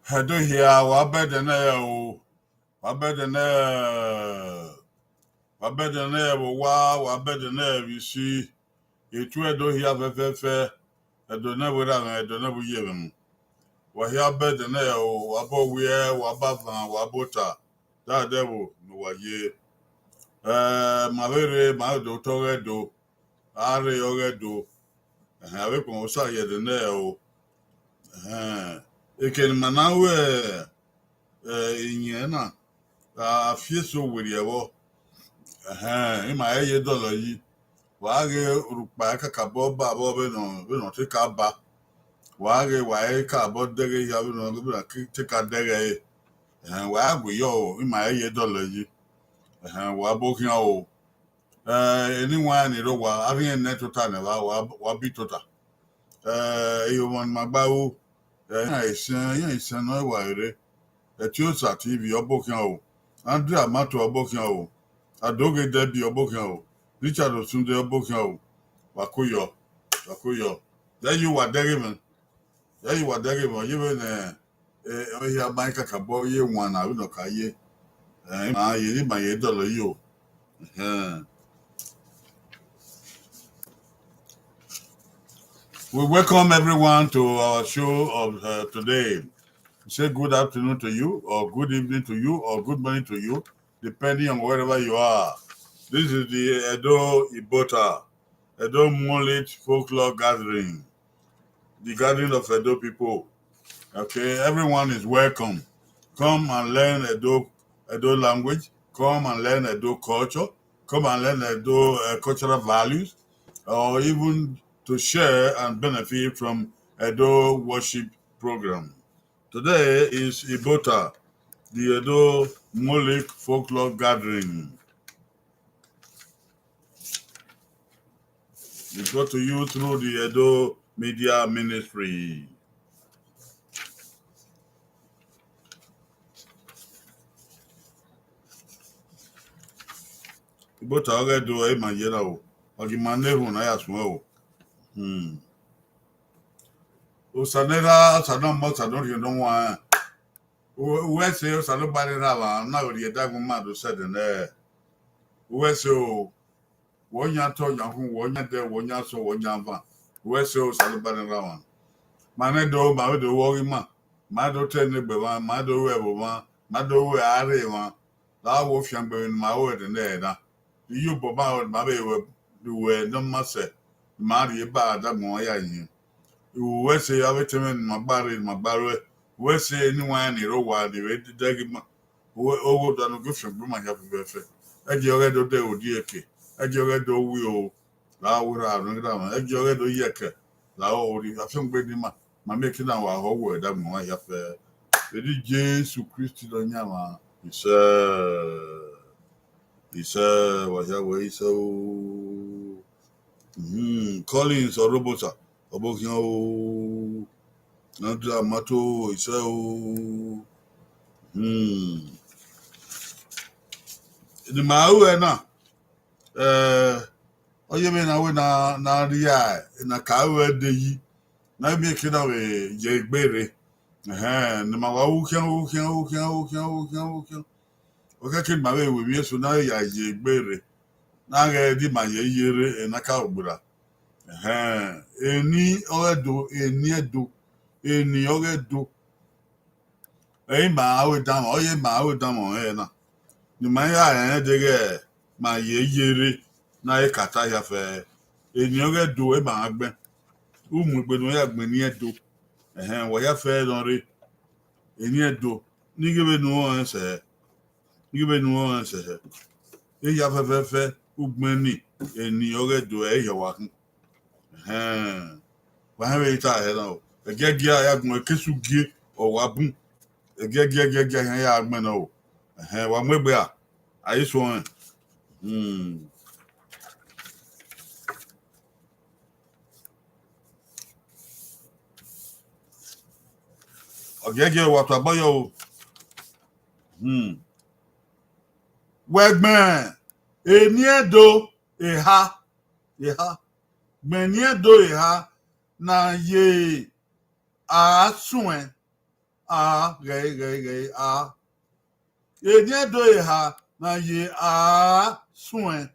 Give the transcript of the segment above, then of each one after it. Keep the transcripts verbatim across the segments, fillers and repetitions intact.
Ẹdo hia, wa bẹdẹ nẹ o, wa bẹdẹ nẹ, wa bẹdẹ nẹ vbe owa, wa bẹdẹ nẹ vbe isi. Etu Ẹdo hia fẹfẹfẹ, Ẹdo ne vbe erha mwẹ, Ẹdo ne vbe uyi mwẹ. Wa hia bẹdẹ nẹ o, wa bọ wiẹ, wa bọ avan, wa bọ ota, da dẹ vbo ne uwa ye. Eh, ma vbe rre, ma do tọ ọghe Ẹdo, a rre ọghe Ẹdo. Ẹhẹn, avbe kpọnmwẹ Osa ye ẹdẹ nẹ o. Ẹhẹn, eke ne ima na ru, eh, iyẹn na, a fi eso werriẹ vbọ. Ẹhẹn, ima i ye dọlọ yi. Wa ghe rhukpa kakabọ ba vbọ vbene ọ, vbene ọ te ka ba. Wa ghe wa i kakabọ dẹghe hia vbene ọ, vbene ọ te ka dẹghe ẹre. Ẹhẹn, wa gu yọ o, ima i ye dọlọ yi. Ẹhẹn, wa bọ khian o. Eh, eni wan ni rre owa, a rhie nẹ tota nẹ evba, wa, wa bi tota. Eh, iyomwẹ ne ima gba ru, eh, iran isẹn, iran isẹn nọ wa rre. Etiosa T V ọ bọ khian o. Andrew Amato ọ bọ khian o. Adoghe Debbie ọ bọ khian o. Richard Osunde ọ bọ khian o. Wa ko yọ, wa ko yọ. Dẹ yi uwa dẹghe mwẹ. Dẹ yi uwa dẹghe mwẹ, ọ ye vbe nẹ, eh, ọ hia ma i kakabọ ye wan na vbene ọ ka ye. Eh, ima ye, ima ye dọlọ yi o. Ẹhẹn. We welcome everyone to our show of, uh, today. We say good afternoon to you, or good evening to you, or good morning to you, depending on wherever you are. This is the Edo Ibota, Edo Monolith Folklore Gathering, the gathering of Edo people. Okay, everyone is welcome. Come and learn Edo, Edo language. Come and learn Edo culture. Come and learn Edo, uh, cultural values, or even to share and benefit from Edo worship program. Today is Ibota, the Edo Monolith Folklore Gathering. It's brought to you through the Edo Media Ministry. Ibota ọghe Ẹdo, ẹ i ma ye na o, ọ ghi ma na erhunmwu ne a ya suẹn o. Hmm. Osa ne erha, Osa ne ọ ma, Osa ne ọ rhie ne ọ wan. U, u wẹ sẹ, Osanobua ne erha mwa, na vbe rhie ẹdagbọn ma do sẹ ẹdẹ nẹ. U wẹ sẹ o, wẹ ọyan otọ, ọyan uhunmwu, wẹ ọyan ẹdẹ, wẹ ọyan asọn, wẹ ọyan avan. U wẹ sẹ o, Osanobua ne erha mwa. Ma nẹ do, ma vbe do ru ọghe ima, ma do ta enegbe mwa, ma do ru ẹvbo mwa, ma do ru arre mwa, la wo fiangbe vbene ima ru ẹdẹ nẹ na. Iyobọ ma rẹn, ma vbe ruẹ, ruẹ ne ọ ma sẹ, ma rhie ba ẹdagbọn mwa ya yin. U wẹ sẹ avbe etẹn mwẹ ne ima gba rre, ne ima gba ruẹ. U wẹ sẹ eni wan ni rre owa ni vbe dẹghe ima. U wẹ, ogho da ne u gie fiangbe ima hia fẹfẹfẹ. Ẹgie ọghe Ẹdo dẹ odieke, ẹgie ọghe Ẹdo wi o, la wẹ ra rẹn gra mwa, ẹgie ọghe Ẹdo yẹkẹ, la o ri afiangbe ne ima, ma miẹn eke na wa họ wẹ ẹdagbọn mwa hia fẹ. Vbe eni Jesu Kristi Nọyaẹnmwa, isẹ. Isẹ, wa hia wẹ isẹ o. Hmm, Collins Ọrhobosa, ọ bọ khian o. Andrew Amato, isẹ o. Hmm. Ne ima ru ẹre na, eh, ọ ye vbe na wẹ na, na rhia, na ka ru ẹre de yi, na miẹn eke na vbe ye egbe rre. Ẹhẹn, ne ima wa ru khian, ru khian, ru khian, ru khian, ru khian, ru khian. Ọ khẹke ne ima vbe ru emwi eso na ya ye egbe rre, na ghẹ di ima ye ye rre, ena ka gberra. Ẹhẹn, eni ọghe Ẹdo, eni Ẹdo, eni ọghe Ẹdo. Ẹ i ma ru edanmwẹ, ọ ye ma ru edanmwẹ ọnrẹn na. Ne ima ya rẹn deghẹ ma ye ye rre, na i ka ta hia fẹ. Eni ọghe Ẹdo, ẹ ma gha gbẹn. U mu egbe ne u ya gbẹn eni Ẹdo. Ẹhẹn, wa hia fẹ nọ rre. Eni Ẹdo, ne I ghe vbene u rẹn sẹ hẹ. Ne I ghe vbene u rẹn sẹ hẹ. Ehia fẹfẹfẹ, ugbẹn ni, eni ọghe Ẹdo, ẹ i hia wa khin. Ẹhẹn. Wa hẹn vbe I ta hẹ na o. Ẹgiẹgiẹ a ya gbẹn ekesu gie, ọ wa bun. Ẹgiẹgiẹ, ẹgiẹgiẹ, a hẹn ya gbẹn na o. Ẹhẹn, wa mu egbe a. A i suẹn. Hmm. Ọgiẹgiẹ wa tuabọ yọ o. Hmm. Wẹ gbẹn eni Ẹdo eha, eha. Gbẹn eni Ẹdo eha na ye a suẹn, a, ghẹ, ghẹ, ghẹ, a. Eni Ẹdo eha na ye a suẹn.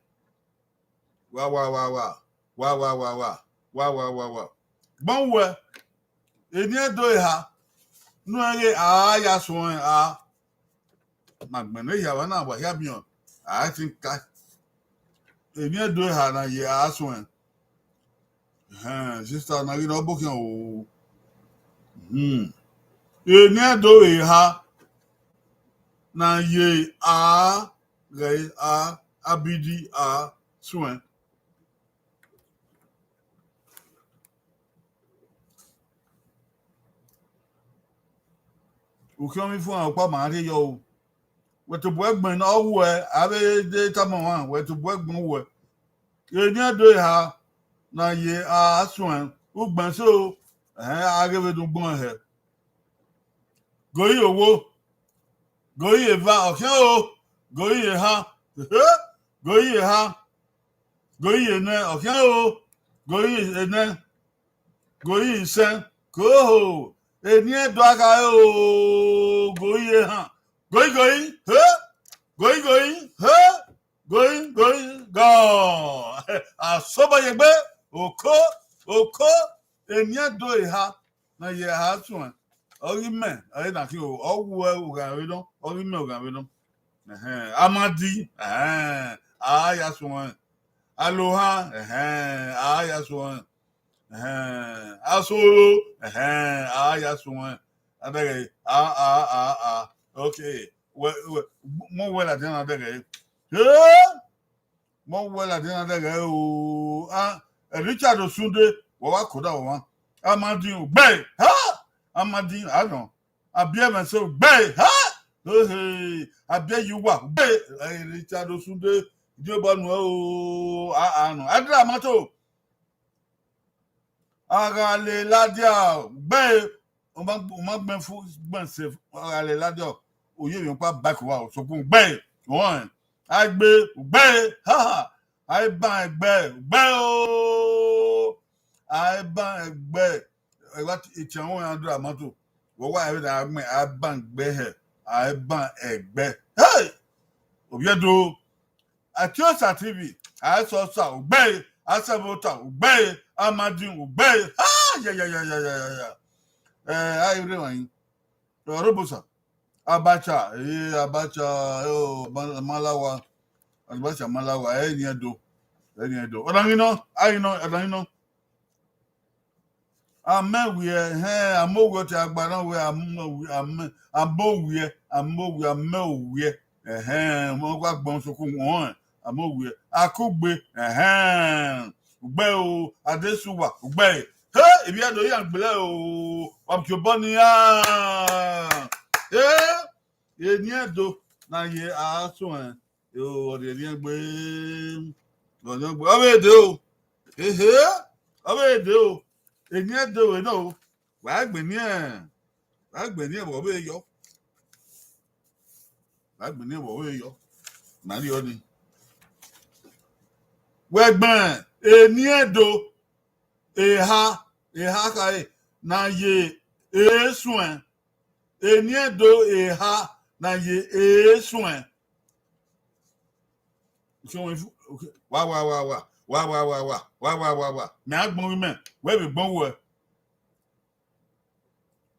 Wa, wa, wa, wa. Wa, wa, wa, wa. Wa, wa, wa, wa. Gbọn wẹ, eni Ẹdo eha, nu ẹn ghe a ya suẹn a. Ma gbẹn ne hia wa na wa hia biọn. I think ka. Eni Ẹdo eha na ye a suẹn. Ẹhẹn, sister na ghi ne ọ bokhian o. Hmm. Eni Ẹdo eha na ye a, ghẹ a, abidi a suẹn. Ukhiọnmwi fuan ọkpa ma rhie yọ o. Wẹ tobọ ẹgbẹn ne ọ wuẹ, avbe de tama ọmwa, wẹ tobọ ẹgbẹn wuẹ. Eni Ẹdo eha na ye a suẹn, ugbẹn so, ẹhẹn, a ghe vbe do gbọn hẹ. Goi owo, goi eva, ọ khian o, goi eha, goi eha, goi enẹ, ọ khian o, goi enẹ, goi isẹn, koho, eni Ẹdo a kha o, goi ehan, goi goi, he, goi goi, he, goi goi, gọ. Asobọ ye egbe, oko, oko, eni Ẹdo eha, na ye a suẹn, ọ ghi mẹ, ẹ na khin o, ọ wuẹ oghanmwẹ nọ, ọ ghi mẹ oghanmwẹ nọ. Ẹhẹn, Amadi, ẹhẹn, a ya suẹn. Alohan, ẹhẹn, a ya suẹn. Ẹhẹn, Asoro, ẹhẹn, a ya suẹn. Adẹghẹ, a, a, a, a. Okay. Wẹ, wẹ, mọ wẹ ladian na dẹghẹ. He! Mọ wẹ ladian na dẹghẹ o. Ah, Richard Osunde, wẹ wa koda wẹ wa. Amadi, ugbẹe. Ha! Amadi, anọ. Abiẹ mwẹ so, ugbẹe. Ha! Ehe! Abiẹ ye uwa, ugbẹe. Eh, Richard Osunde, di obọ nuẹ o. A, a, nọ. Adra mato. A gha le ladian, ugbẹe, u ma, u ma gbẹn fu, gbẹn se, a gha le ladian, u ye emwi ọkpa ba ẹko uwa, sokpan ugbẹe, ọnrẹn, a gbe, ugbẹe, ha ha, a i ban ẹgbẹ, ugbẹe o, a i ban ẹgbẹ, ẹ wa tiẹn ọnrẹn a do ra moto, wẹ wa ẹvbo na gbẹn, a i ban ẹgbẹ hẹ, a i ban ẹgbẹ, hey! Ovbi Ẹdo. Atiosa T V, Asọsa, ugbẹe, Asẹvbota, ugbẹe, Amadi, ugbẹe. Ha! Ya, ya, ya, ya, ya, ya, ya. Eh, a i rre emwa yi. Ọrobosa, Abacha, eh, Abacha, eh, o, Ma-, Malawa, Abacha Malawa, eh, eni Ẹdo, eh, eni Ẹdo. Ọdanghinọ, a i nọ, ọdanghinọ. Amẹ wiẹ, hẹn, amẹ owiẹ ọtẹn agba na wẹ, amẹ owiẹ, amẹ, amẹ owiẹ, amẹ owiẹ, amẹ owiẹ, ẹhẹn, ọmọ wa gbọn sokun wọn, amẹ owiẹ, Akugbe, ẹhẹn, ugbẹe o, Adesuwa, ugbẹe, he, Ovbi Ẹdo iran gberẹ o, wa mu obọ nian, he, eni Ẹdo na ye a suẹn. Yo, ọ rhiẹnrhiẹn gbe, rhiẹnrhiẹn gbe. Ọ vbe dee o. Ehe, ọ vbe dee o. Eni Ẹdo vbe nọ o. Wa gbe eni, wa gbe eni vbe ọ vbe yọ. Wa gbe eni vbe ọ vbe yọ. Na rhie ọnii. Wẹ gbẹn eni Ẹdo, eha, eha khare, na ye esuẹn. Eni Ẹdo eha na ye esuẹn. Wa, wa, wa, wa, wa, wa, wa, wa, wa, wa, wa, wa, wa. Mẹ a gbọn ghi mẹ, wẹ vbe gbọn wẹ.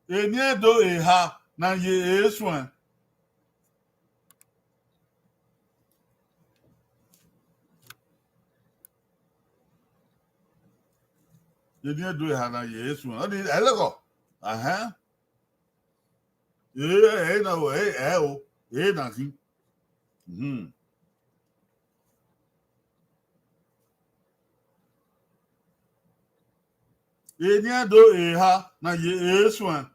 Eni Ẹdo eha na ye esuẹn. Eni Ẹdo eha na ye esuẹn. Ọ ni, ẹlẹkọ. Ahẹn. Ẹ, ẹ na o, ẹ, ẹ o, ẹ na khin. Mhm. Eni Ẹdo eha na ye esuẹn.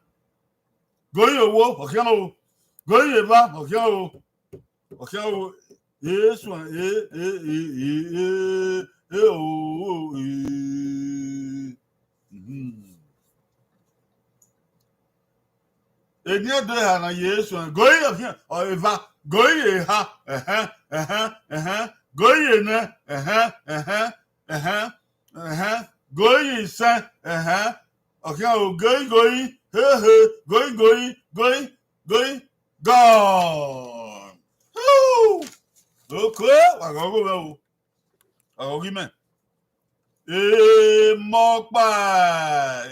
Goi owo, ọ khian o. Goi eva, ọ khian o. Ọ khian o. Esuẹn, e, e, e, e, e, e, o, o, e. Mhm. Eni Ẹdo eha na ye esuẹn, goi ọkhian, ọ, eva, goi eha, ẹhẹn, ẹhẹn, ẹhẹn, goi enẹ, ẹhẹn, ẹhẹn, ẹhẹn, ẹhẹn, goi isẹn, ẹhẹn, ọkhian o, goi, goi, He, he, going, going, going, going, gone. Woo! Okay, wa gha gho mwẹ o. Wa gha ghi mẹ. Emọkpa,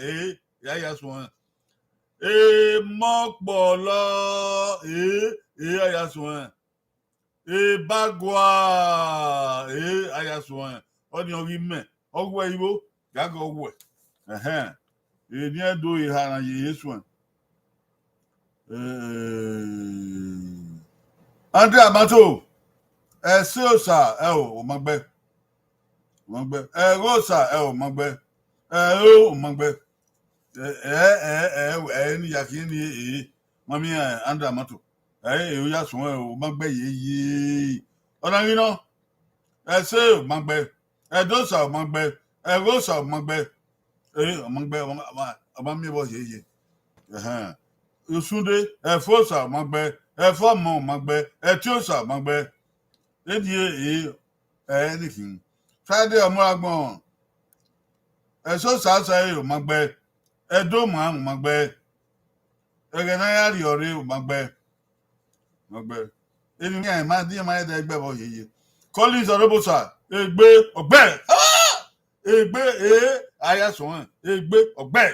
e, ya ya suẹn. Emọkpọlọ, e, e, a ya suẹn. Ebagua, e, a ya suẹn. Ọnii ọ ghi mẹ, ọ wẹ igho, ya ghe ọ wẹ. Ẹhẹn. Eni Ẹdo eha na ye ehe suẹn. Eh, Andre Amato, ẹse Osa, ẹ o, ọ ma gbe. Ọ ma gbe. Ẹghosa, ẹ o, ọ ma gbe. Ẹ o, ọ ma gbe. Ẹ, ẹ, ẹ, ẹ, ẹ, ni ya khin ni, e, ma miẹn Andre Amato. Ẹ, e, u ya suẹn, ọ ma gbe ye, ye. Ọ na ghi nọ. Ẹse ọ ma gbe. Ẹdosa ọ ma gbe. Ẹghosa ọ ma gbe. E, ọ ma gbe, ọ ma, ọ ma, ọ ma miẹn vbe ọ ye ye. Ẹhẹn. Usunde, Ẹfosa ọ ma gbe. Ẹfọmọ ọ ma gbe. Ẹtiosa ọ ma gbe. Eni e, e, ẹ, ni khin. Friday Ọmọragbọn, Ẹsosa Ọsẹre ọ ma gbe. Ẹdo ma ọ ma gbe. Ẹghẹ ne a ya rriọ rre ọ ma gbe. Ọ ma gbe. Eni iran ma, di ma ẹdẹ gbe vbe ọ ye ye. Collins Ọrọbosa, egbe, ọ gbe. Ah! Egbe, e, a ya suẹn, egbe, ọ gbe.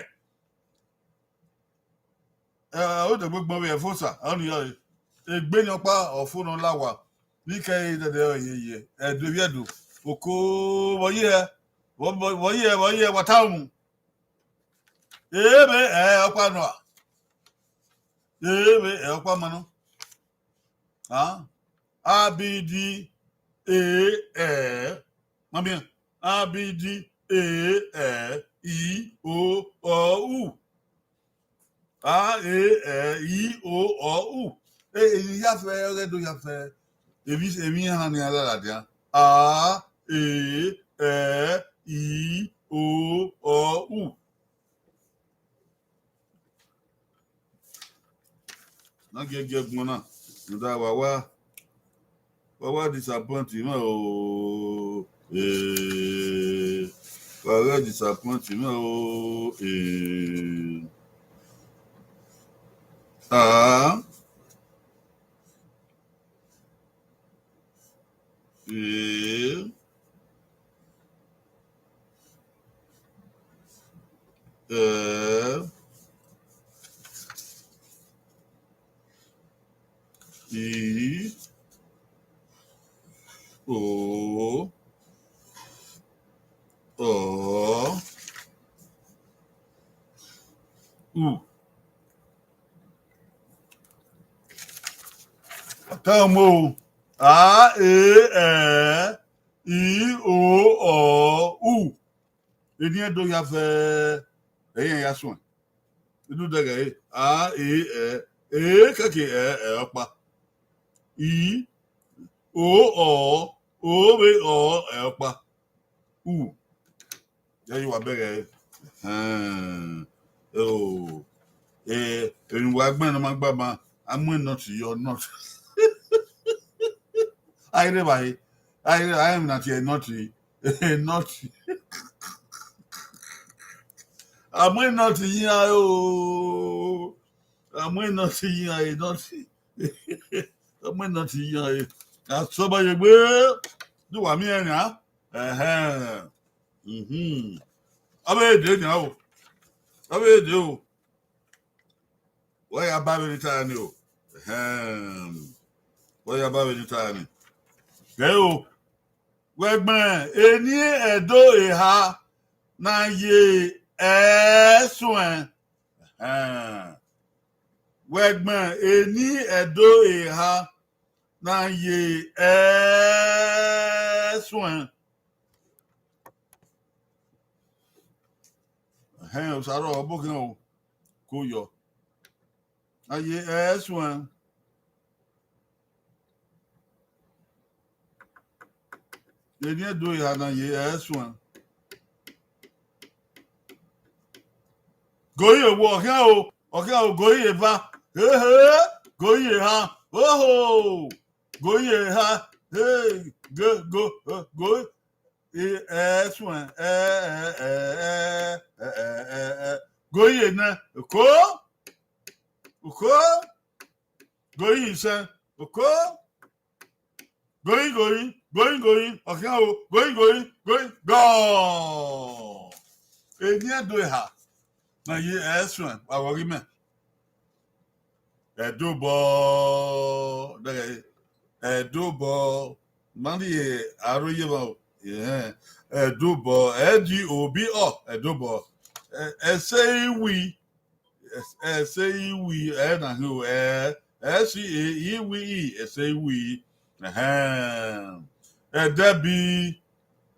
Ẹ, odegbe gbọn vbe Ẹfosa, ọnii ọre. Egbe ni ọkpa ọfo ne ọ la owa. Ni kẹ ẹre dẹdẹ ọ ye ye, Ẹdo vbe Ẹdo. Oko, vbe ọ ye hẹ? Vbe ọ, vbe ọ, vbe ọ ye hẹ? Vbe ọ ye hẹ? Wa ta unu. Ẹ vbe ẹ ọkpa nọ a? Ẹ vbe ẹ ọkpa ma nọ? A, A, B, D, E, ẹ. Ma miẹn. A, B, D, E, ẹ, I, O, Ọ, U. A, E, ẹ, I, O, Ọ, U. E, e, ya fẹ, ọ ghẹ do ya fẹ. Emwi, emwi ehan ni a la ladian. A, E, ẹ, I, O, Ọ, U. Na giẹgiẹ gbọn na, rhunmwuda wa wa, wa wa disappoint mwẹ o, eh, wa ghẹ disappoint mwẹ o, eh. Ah. E, ẹ, I, O, Ọ, U. Tamo. A, E, ẹ, I, O, Ọ, U. Eni Ẹdo ya fẹ, ẹi ya suẹn. Idu dẹghẹ ẹre. A, E, ẹ, E kẹke ẹ, ẹ ọkpa. I, O, Ọ, O vbe Ọ, ẹ ọkpa. U. Ya ye uwa bẹghe ẹre. Ẹhẹn. O, eh, emwi wa gbẹn ne ọ ma gba ma, a mu nut yọ, nut. A i rre evbare, a i rre, a i rre emwi na tie nut, nut. A mu nut yi iran o, a mu nut yi iran, nut. A mu nut yi iran, a sọ ba ye gbe, do wa miẹn ẹre nian. Ẹhẹn. Mhm. Ọ vbe dee nian o. Ọ vbe dee o. Wa ya ba vbene I ta ni o. Ẹhẹn. Wa ya ba vbene I ta ni. Kẹ o. Wẹ gbẹn eni Ẹdo eha na ye ẹsuẹn. Ẹhẹn. Wẹ gbẹn eni Ẹdo eha na ye ẹsuẹn. Ẹhẹn, Osaro, ọ bọ khian o, ko yọ. A ye ẹsuẹn. Eni Ẹdo eha na ye ẹsuẹn. Goyi ewo, ọ khian o, ọ khian o, goyi eva. Ehe, goyi eha. Oho! Goyi eha. Hey, go, go, eh, goyi. E, ẹsuẹn. Ẹ, ẹ, ẹ, ẹ, ẹ, ẹ, ẹ, ẹ. Goyin enẹ, oko. Oko. Goyin isẹn, oko. Goyin, goyin, goyin, goyin, ọkhian o, goyin, goyin, goyin, gọọ. Eni Ẹdo eha na ye ẹsuẹn, wa vbe ọghe imẹ. Ẹdobọ, dẹghẹ, Ẹdobọ, ma rhie aro ye evba o. Ẹdobọ, Ẹ D O B Ọ, Ẹdobọ. Ẹse iwi, ẹse iwi, ẹ na hin o, ẹ, ẹse iwi, ẹse iwi. Ẹdẹbi,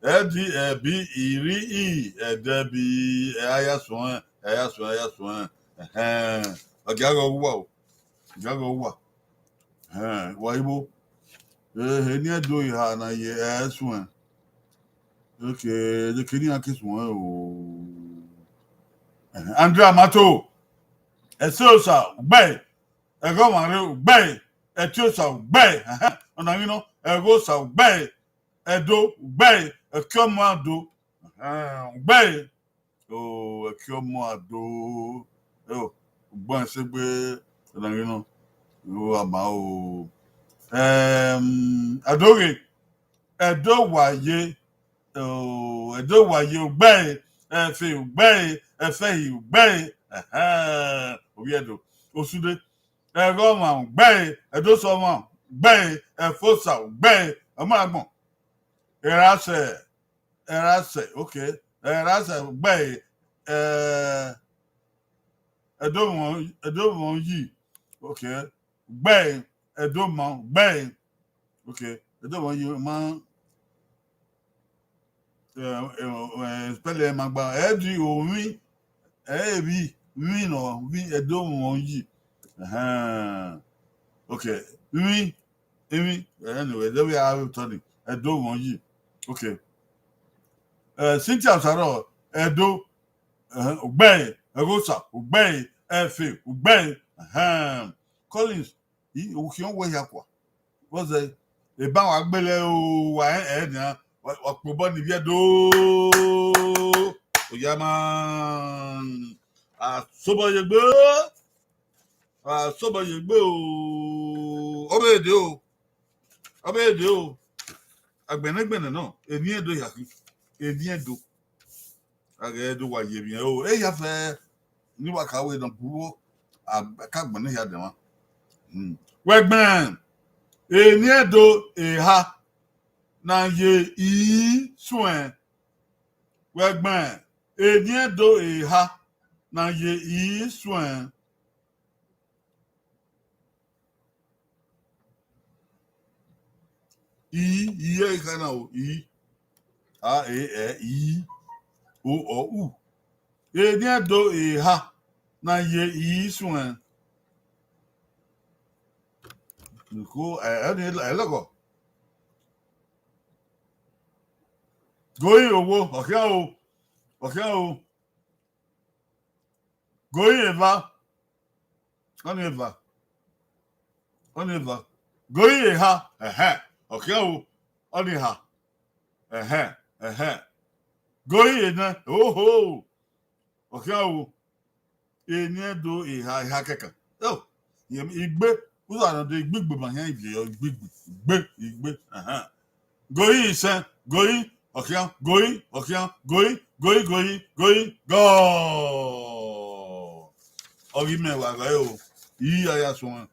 Ẹ D Ẹ B I R I, Ẹdẹbi, ẹ a ya suẹn, ẹ a ya suẹn, ẹ a ya suẹn. Ẹhẹn. Ọ gia ghe uwa o. Ọ gia ghe uwa. Ẹhẹn, wa igho. Ehe, Eni Ẹdo eha na ye ẹsuẹn. Okay, de kene iran ke suẹn o. Ẹhẹn, Andrea Mato. Ẹse Osa, ugbẹe. Ẹghẹ ọmwa rre, ugbẹe. Ẹtin Osa, ugbẹe. Ẹhẹn, ọna ghi nọ, Ẹghẹ Osa, ugbẹe. Ẹdo, ugbẹe. Ẹkiọmọ Ado, ẹhẹn, ugbẹe. O, Ẹkiọmọ Ado. O, ugbẹn sẹ egbe, ọna ghi nọ. O, a ma o. Ẹm, Adoghe, Ẹdo wa ye, o, Ẹdo wa ye ugbẹe, Ẹfe ugbẹe, Ẹfẹhi ugbẹe, ẹhẹn, ovbi Ẹdo, Osunde, Ẹghẹ Ọmwa ugbẹe, Ẹdo Sẹ Ọmwa ugbẹe, Ẹfe Osa ugbẹe, ọ ma agbọn. Erhasẹ, Erhasẹ, okay, Erhasẹ ugbẹe, ẹ, Ẹdo Mọ, Ẹdo Mọ yi, okay, ugbẹe, Ẹdo Mọ ugbẹe, okay, Ẹdo Mọ yi ma, ẹ, ẹ, ẹ, spell ẹ ma gba, Ẹ D O vbi, ẹ vbi, vbi nọ, vbi Ẹdo Mọ yi, ẹhẹn, okay, vbi, vbi, anyway, de vbe a vbe tọ ni, Ẹdo Mọ yi, okay. Ẹ, Cynthia Osarọ, Ẹdo, ẹhẹn, ugbẹe, Ẹghosa, ugbẹe, Ẹfe, ugbẹe, ẹhẹn. Collins, I, ukhiọn wẹ hia kua. Vbọzẹ, eban wa gbele o, wa rẹn ẹre nian, wa, wa kpobọ ni vbiẹ do. Oya ma, a sobọ ye egbe, a sobọ ye egbe o. Ọ vbe de o, ọ vbe de o. Agbẹnẹgbẹnẹ nọ, Eni Ẹdo hia khin, Eni Ẹdo. A ghẹ do wa ye emwi ẹre o. Ehia fẹ ne wa ka wẹ nọ gburọ, a ka gbẹnnẹ hia dẹ mwa. Hmm. Wẹ gbẹn, Eni Ẹdo eha na ye isuẹn. Wẹ gbẹn, Eni Ẹdo eha na ye isuẹn. I, I, ẹ i kha na o, I. A, E, Ẹ, I, O, Ọ, U. Eni Ẹdo eha na ye isuẹn. Niko, ẹ, ẹ, ẹ lọghọ. Goyin owo, ọ khian o, ọ khian o. Goyin eva, ọni eva, ọni eva. Goyin eha, ẹhẹn, ọ khian o, ọni eha, ẹhẹn, ẹhẹn. Goyin enẹ, oho, ọ khian o. Eni Ẹdo eha, eha kẹkan. Oh, igbe, uza nọ de igbigbe ma hian ivie yọ, igbigbe, igbe, igbe, ẹhẹn. Goyin isẹn, goyin, ọ khian, goyin, ọ khian, goyin, goyin, goyin, goyin, gọọ. Ọ ghi mẹ wa ghae o, I ya ya suẹn.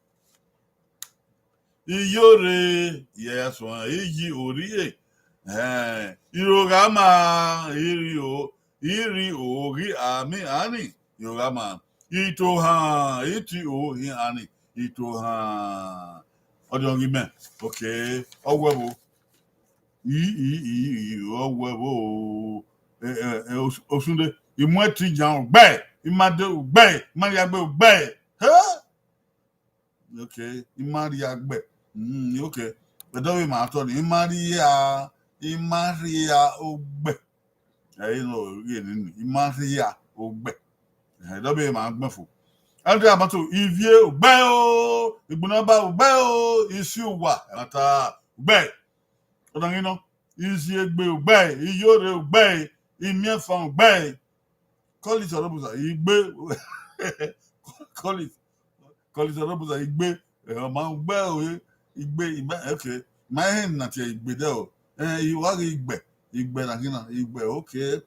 Iyore, I ya ya suẹn, I yi orhie. Ẹhẹn, I ro gha ma, I ri o, I ri o ghi a mi ani, I ro gha ma. I to han, I ti o, I ani, I to han. Ọ diọn ghi mẹ. Okay, ọ wẹ vbo. I, I, I, I, ọ wẹ vbo. Ẹ, ẹ, ẹ, Os-, Osunde, I mu ẹtin yan ugbẹe, I ma de ugbẹe, I ma rhie agbẹ ugbẹe. Hẹ? Okay, I ma rhie agbẹ. Mm, okay. Ẹdẹ ọvbe ma tọ ni, I ma rhie, I ma rhie ugbẹ. Ẹ i nọ ghe nini, I ma rhie ugbẹ. Ẹdẹ ọvbe ma gbẹn fo. Andrea Mato, Ivie ugbẹe o, Igbinọba ugbẹe o, Isi uwa, ẹmwata ugbẹe. Ọna ghi nọ, Iziegbe ugbẹe, Iyore ugbẹe, Imiẹnfan ugbẹe. Collins Ọrọbusa, Igbe. Collins, Collins Ọrọbusa, Igbe. Eh, ọ ma gbe ore, Igbe, ima, okay. Ma hẹn na tie Igbe dẹ o. Eh, I wa ghi Igbe, Igbe na khin na, Igbe, okay.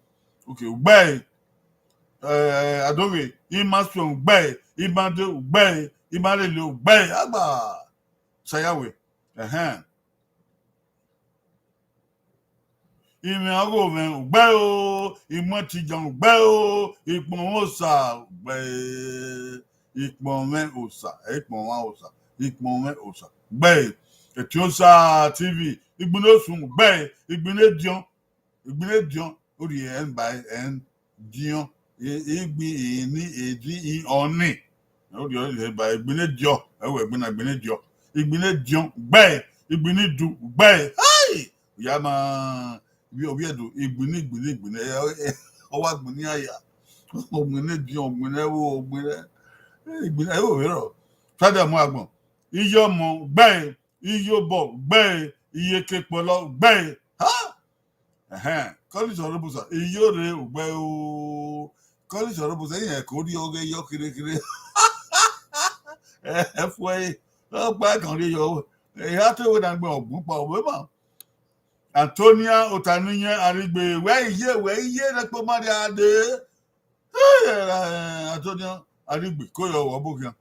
Okay, Ugbe. Eh, Adoghe, ima suẹn Ugbe, ima de Ugbe, ima lele Ugbe. Agba. Sayawe. Ẹhẹn. Imẹ ọghe ovẹn Ugbe o, imẹ tijan Ugbe o, ikpọnmwẹ osa Ugbe, ikpọnmwẹ osa, ikpọnmwẹ osa, ikpọnmwẹ osa Ugbe, Etiosa T V, Igbinna Osun Ugbe, Igbinna Ediọn, Igbinna Ediọn, orhiọn ẹn ba ẹn diọn, igbi ini edi ọni. Orhiọn ẹn ba Igbinna Ediọn, ẹwẹ Igbinna, Igbinna Ediọn, Igbinna Ediọn Ugbe, Igbinna Idu Ugbe. Hai! Oya ma, ovbi Ẹdo, Igbinna, Igbinna, Igbinna, ọ wa gbinna aya. Igbinna Ediọn, Igbinna ẹvbo, Igbinna, Igbinna ẹvbo vberọ. Fada mu agbọn. Iyọmọ Ugbe, Iyobọ Ugbe, Iyekekpọlọ Ugbe. Ha! Ẹhẹn, Collins Ọrọbusa, Iyore Ugbe o. Collins Ọrọbusa, iran ẹko rri ọghe yọ kherhe kherhe. Ẹfuẹ, ọkpa kan rri yọ. Eha te wẹ na gbẹn ọgbun kpa ọvbọ ma. Antonia Otaniyẹn Arigbe, wẹ iye, wẹ iye ne kpo ma rria dee. Hey, eh, Antonia Arigbe, koyọ, ọbokhian,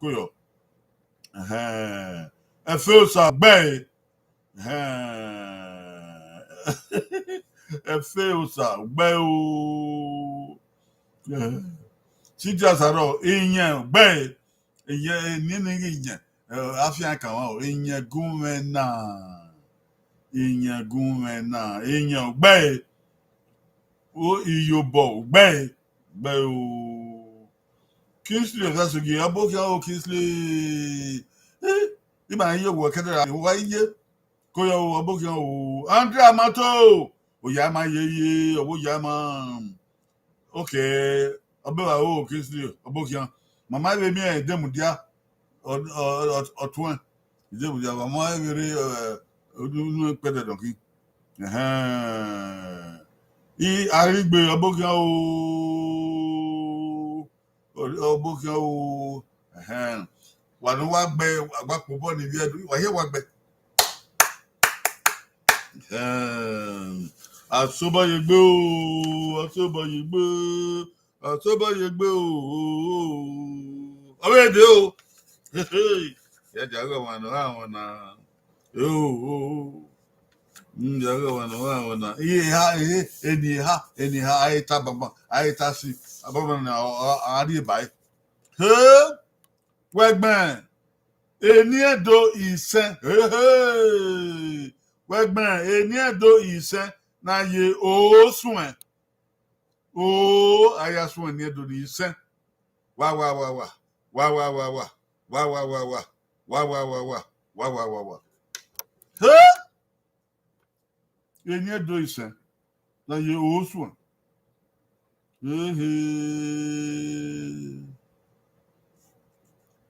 koyọ. Ẹhẹn. Ẹfe Osa Ugbe. Ẹhẹn. Ẹfe Osa Ugbe o. Eh. Sidi Asarọ, Iyẹn Ugbe. Iyẹn, eni ni ghi Iyẹn, eh, afian kan wa o, Iyẹn gun mwẹ na, Iyẹn gun mwẹ na, Iyẹn Ugbe, o, Iyobọ Ugbe, Ugbe o. Kingsley Osasogie, ọbokhian o Kingsley. Eh, ima ye wọ kẹdẹ ra, wa iye. Koyọ o, ọbokhian o. Andrea Mato, oya ma ye ye, ọvbo oya ma. Okay, ọbe wa o Kingsley, ọbokhian. Mama vbe miẹn Idemudia, ọ, ọ, ọ, ọtuẹn. Idemudia, mama vbe rre, eh, unu, unu ẹkpẹdẹ dọnki. Ẹhẹn. I Arigbe, ọbokhian o. Ọ, ọbokhian o. Ẹhẹn. Wa ne wa gbe, wa gba kpobọ ni vbe Ẹdo, wa ye wa gbe. Ẹhẹn. Asobọyegbe o, asobọyegbe, asobọyegbe o. Ọ vbe de o. Ya dia ghe ọmwa ne ọ gha wọn na. Eo, o, o. Mm, ya ghe ọmwa ne ọ gha wọn na. Iye eha, ehe, eni eha, eni eha, a i ta banban, a i ta si, a banban na, ọ, ọ, a rhie ba ẹre. He! Wẹ gbẹn, eni Ẹdo isẹn. He, he! Wẹ gbẹn, eni Ẹdo isẹn, na ye osuẹn. O, a ya suẹn eni Ẹdo ni isẹn. Wa, wa, wa, wa. Wa, wa, wa, wa. Wa, wa, wa, wa. Wa, wa, wa, wa. Wa, wa, wa, wa. He! Eni Ẹdo isẹn, na ye osuẹn. Ehe.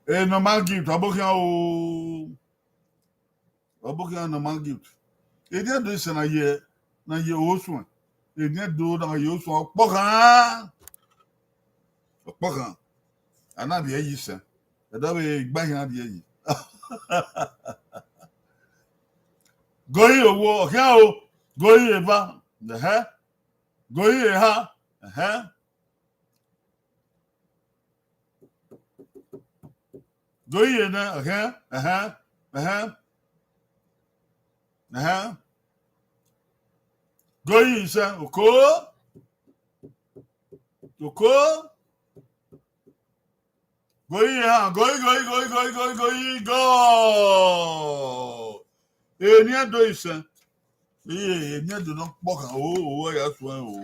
E Normal Gift, ọbokhian o. Ọbokhian Normal Gift. Eni Ẹdo isẹn na ye, na ye osuẹn. Eni Ẹdo na ye osuẹn, ọkpọkhan. Ọkpọkhan. A na rhie yi sẹ. Ẹdẹ vbe igba hin a rhie yi. Goyi owo, ọkhian o. Goyi eva. Ẹhẹ. Goyi eha. Ẹhẹ. Goyi enẹ, ẹhẹ, ẹhẹ, ẹhẹ. Ẹhẹ. Goyi isẹn, oko. Oko. Goyi eha, goyi, goyi, goyi, goyi, goyi, goyi, goal! Eni Ẹdo isẹn. Iye, eni Ẹdo nọ kpọkhan, o, o, wa ya suẹn, o,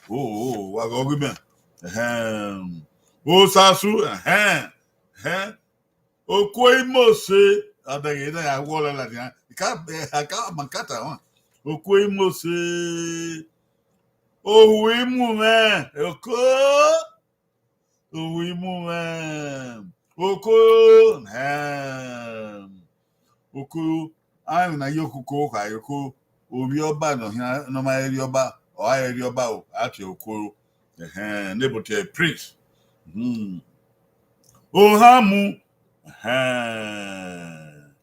o, o, wa ghe ọghe mẹ. Ẹhẹn. Osasu, ẹhẹn, ẹhẹn. Okuo Imose, adẹghe na ya wọlẹ ladian. Ika, ika, makata wan. Okuo Imose. Ohu imu mwẹ, oko. Ohu imu mwẹ, oko, ẹhẹn. Oko, a na ye okuko kha oko, ovbi ọba nọ khian, ne ọ ma rhie ọba, ọ gha rhie ọba o, a tie oko. Ẹhẹn, ne ebo tie prince. Hmm. Ohan mu. Ẹhẹn.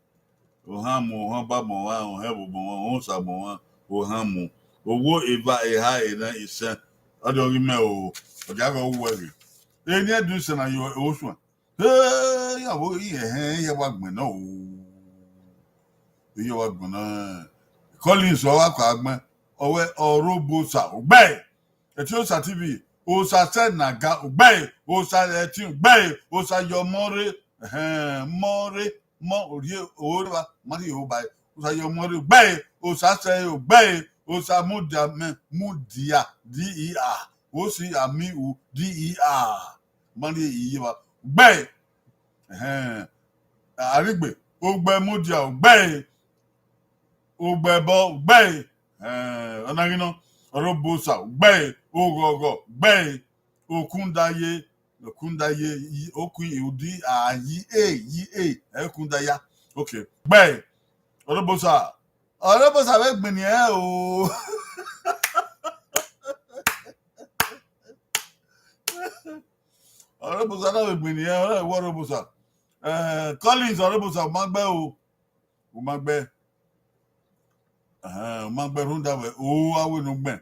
Ohan mu, ohan ba mọ ọmwa, ohan ẹvbo mọ ọmwa, ohan osa mọ ọmwa, ohan mu. Owo, eva, eha, erhẹn, isẹn. Ọ dọghe imẹ o, ọ dia ghẹ wu ẹre. Eni Ẹdo, isẹn na ye osuẹn. He, ya vbe, ẹhẹn, iye wa gbẹn na o. Iye wa gbẹn na. Collins ọ gha kha gbẹn. Ọ wẹ Ọrhobosa, ugbẹe. Ẹtin Osa T V, Osa sẹ na ga, ugbẹe. Osa ẹtin, ugbẹe. Osa ye ọmọ rre, ẹhẹn, ọmọ rre, ọmọ rrie ore evba, ma rrie ore ba. Osa ye ọmọ rre, ugbẹe. Osa sẹ ẹre, ugbẹe. Osa mudia mẹ, mudia, D E A. Osi ami u, D E A. Ma rrie iye evba, ugbẹe. Ẹhẹn. Arigbe, ugbẹe mudia, ugbẹe. Ugbẹe ẹbọ, ugbẹe. Ẹhẹn, ọ na ghi nọ, Ọrhobosa, ugbẹe. Oghọghọ, ugbẹe. Okundaye, okundaye, yi, okun, udi, a, yi, e, yi, e, ẹ, okundaya. Okay, ugbẹe. Ọrhobosa, Ọrhobosa vbe gbinni ẹn o. Ọrhobosa na vbe gbinni ẹn, ọ na vbe wẹ Ọrhobosa. Eh, Collins Ọrhobosa, u ma gbe o, u ma gbe. Ẹhẹn, u ma gbe rhunmwuda wẹ, o, a wẹ ne u gbẹn.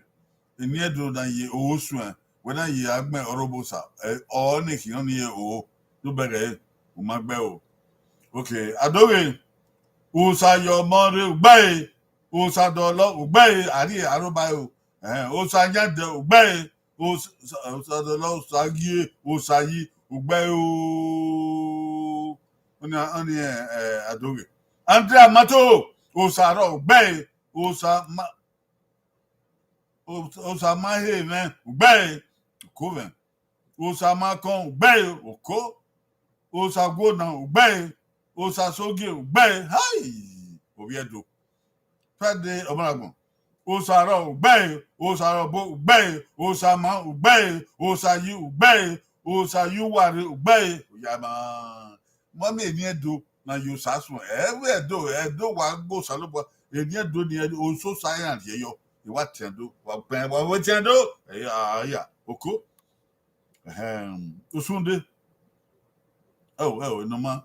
Eni Ẹdo na ye o suẹn, wẹ na ye a gbẹn Ọrhobosa, ẹ, ọ ne khian ni ye o, do bẹghe, u ma gbe o. Okay, Adoghe, Osa ye ọmọ rre, ugbẹe. Osa dọlọ, ugbẹe, a rrie aro ba o. Ẹhẹn, Osa yan dẹ, ugbẹe. Osa, Osa dọlọ, Osa gie, Osa yi, ugbẹe o. Ọni, ọni, ẹ, ẹ, Adoghe. Andrea Mato, Osa rrọọ, ugbẹe. Osa ma, O-, Osa ma he mwẹ, ugbẹe, oko mwẹ. Osa ma kọn, ugbẹe, oko. Osa guo na, ugbẹe. Osa sogie, ugbẹe. Hai! Ovbi Ẹdo. Friday Ọmọragbọn. Osa rrọọ, ugbẹe. Osa rrọọ obo, ugbẹe. Osa ma, ugbẹe. Osa yi, ugbẹe. Osa yi uwa rre, ugbẹe. Oya ma. Mọmi, eni Ẹdo na ye Osa suẹn. Ẹ vbe Ẹdo, Ẹdo wa gbe Osanobua. Eni Ẹdo ni Ẹdo, Osa iran rhie yọ. I wa tiẹn do, wa pẹn, wa vbe tiẹn do. Ẹ ya, a ya, oko. Ẹhẹn, Osunde. Ẹ o, ẹ o, Noma,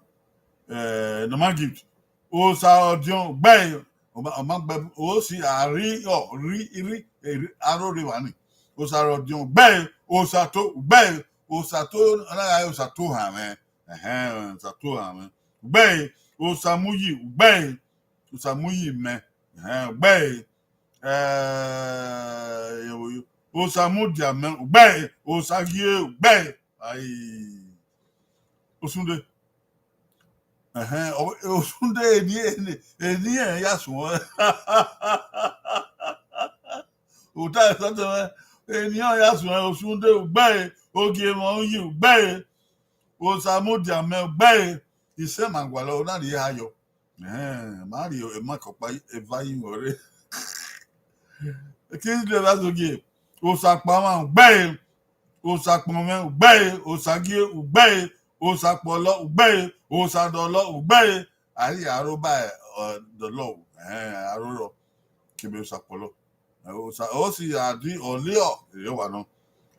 eh, Noma Gift. Osa ọdiọn, ugbẹe, ọ ma, ọ ma gbe, o si a rri, ọ, rri, rri, ẹ, rri, aro rre evba ni. Osa rre ọdiọn, ugbẹe. Osa to, ugbẹe. Osa to, ọ na gha re Osa to ohan mwẹ. Ẹhẹn, Osa to ohan mwẹ. Ugbẹe, Osa mu yi, ugbẹe. Osa mu yi mẹ. Ẹhẹn, ugbẹe. Eh, Osa mudia mẹ, ugbẹe. Osa gie, ugbẹe. Ai. Osunde. Ẹhẹn, ọ, Osunde eni, eni, eni ẹ ya suẹn. Ota ẹsọtẹ mwẹ, eni ọ ya suẹn, Osunde, ugbẹe. Ogie mwẹ uyi, ugbẹe. Osa mudia mẹ, ugbẹe. Isẹ ma gualọ, ọ na rhie ha yọ. Ẹhẹn, ma rhie emwa kọkpa eva yi wẹ rre. Kingsley Razogie, Osa kpamwa, ugbẹe. Osa kpọnmwẹ, ugbẹe. Osa gie, ugbẹe. Osa kpọlọ, ugbẹe. Osa dọlọ, ugbẹe. A rhie aro ba, ọ, dọlọ, ẹhẹn, aro rọ, kebe Osa kpọlọ. Ẹ, Osa, ọ si a di ọliọ, erriọ wa nọ.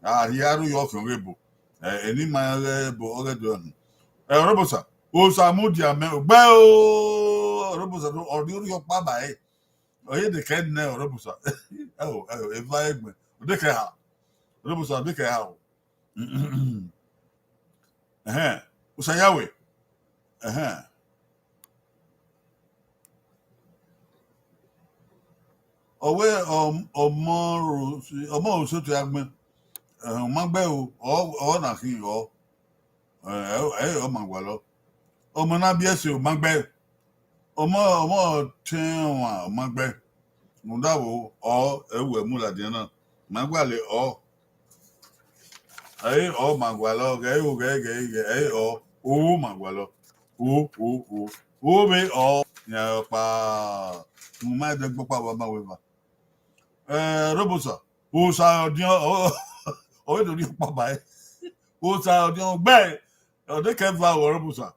A rhie aro yọ fian ọghe ebo. Ẹ, eni ma ghẹ ebo, ọ ghẹ do ẹnu. Ẹ, Ọrhobosa, Osa mudia mẹ, ugbẹe o, Ọrhobosa, ọ rhie orhiọkpa ba ẹre. Ọ ye dekẹ nẹ Ọrhobosa. Ẹ o, ẹ o, eva ẹgbẹn. Ọ dekẹ ha. Ọrhobosa, ọ dekẹ ha o. Ẹhẹn, Osa ya wẹ. Ẹhẹn. Ọ wẹ, ọ, ọmọ ro, ọmọ ro soto ya gbẹn. Ẹhẹn, u ma gbe o, ọ, ọ na khin ọ. Ẹ, ẹ, ẹ, ọ ma gualọ. Ọmọ na biẹ ẹse, u ma gbe. Ọmọ, ọmọ tẹn ọmwa, u ma gbe. Rhunmwuda vbo, ọ, ẹ, wẹ mu ladian na. Ma gualọ ọ. Ẹ, ọ ma gualọ, ghẹ o, ghẹ, ghẹ, ghẹ, ẹ, ọ, o ma gualọ. O, o, o. O vbe ọ, yan ọkpa. Mu ma ẹdẹ gbọkpa vba ma wẹ eva. Ẹ, Ọrhobosa. Osa ọdiọn, ọ, ọ, ọ do rhie ọkpa ba ẹre. Osa ọdiọn gbe, ọ dekẹ eva o, Ọrhobosa.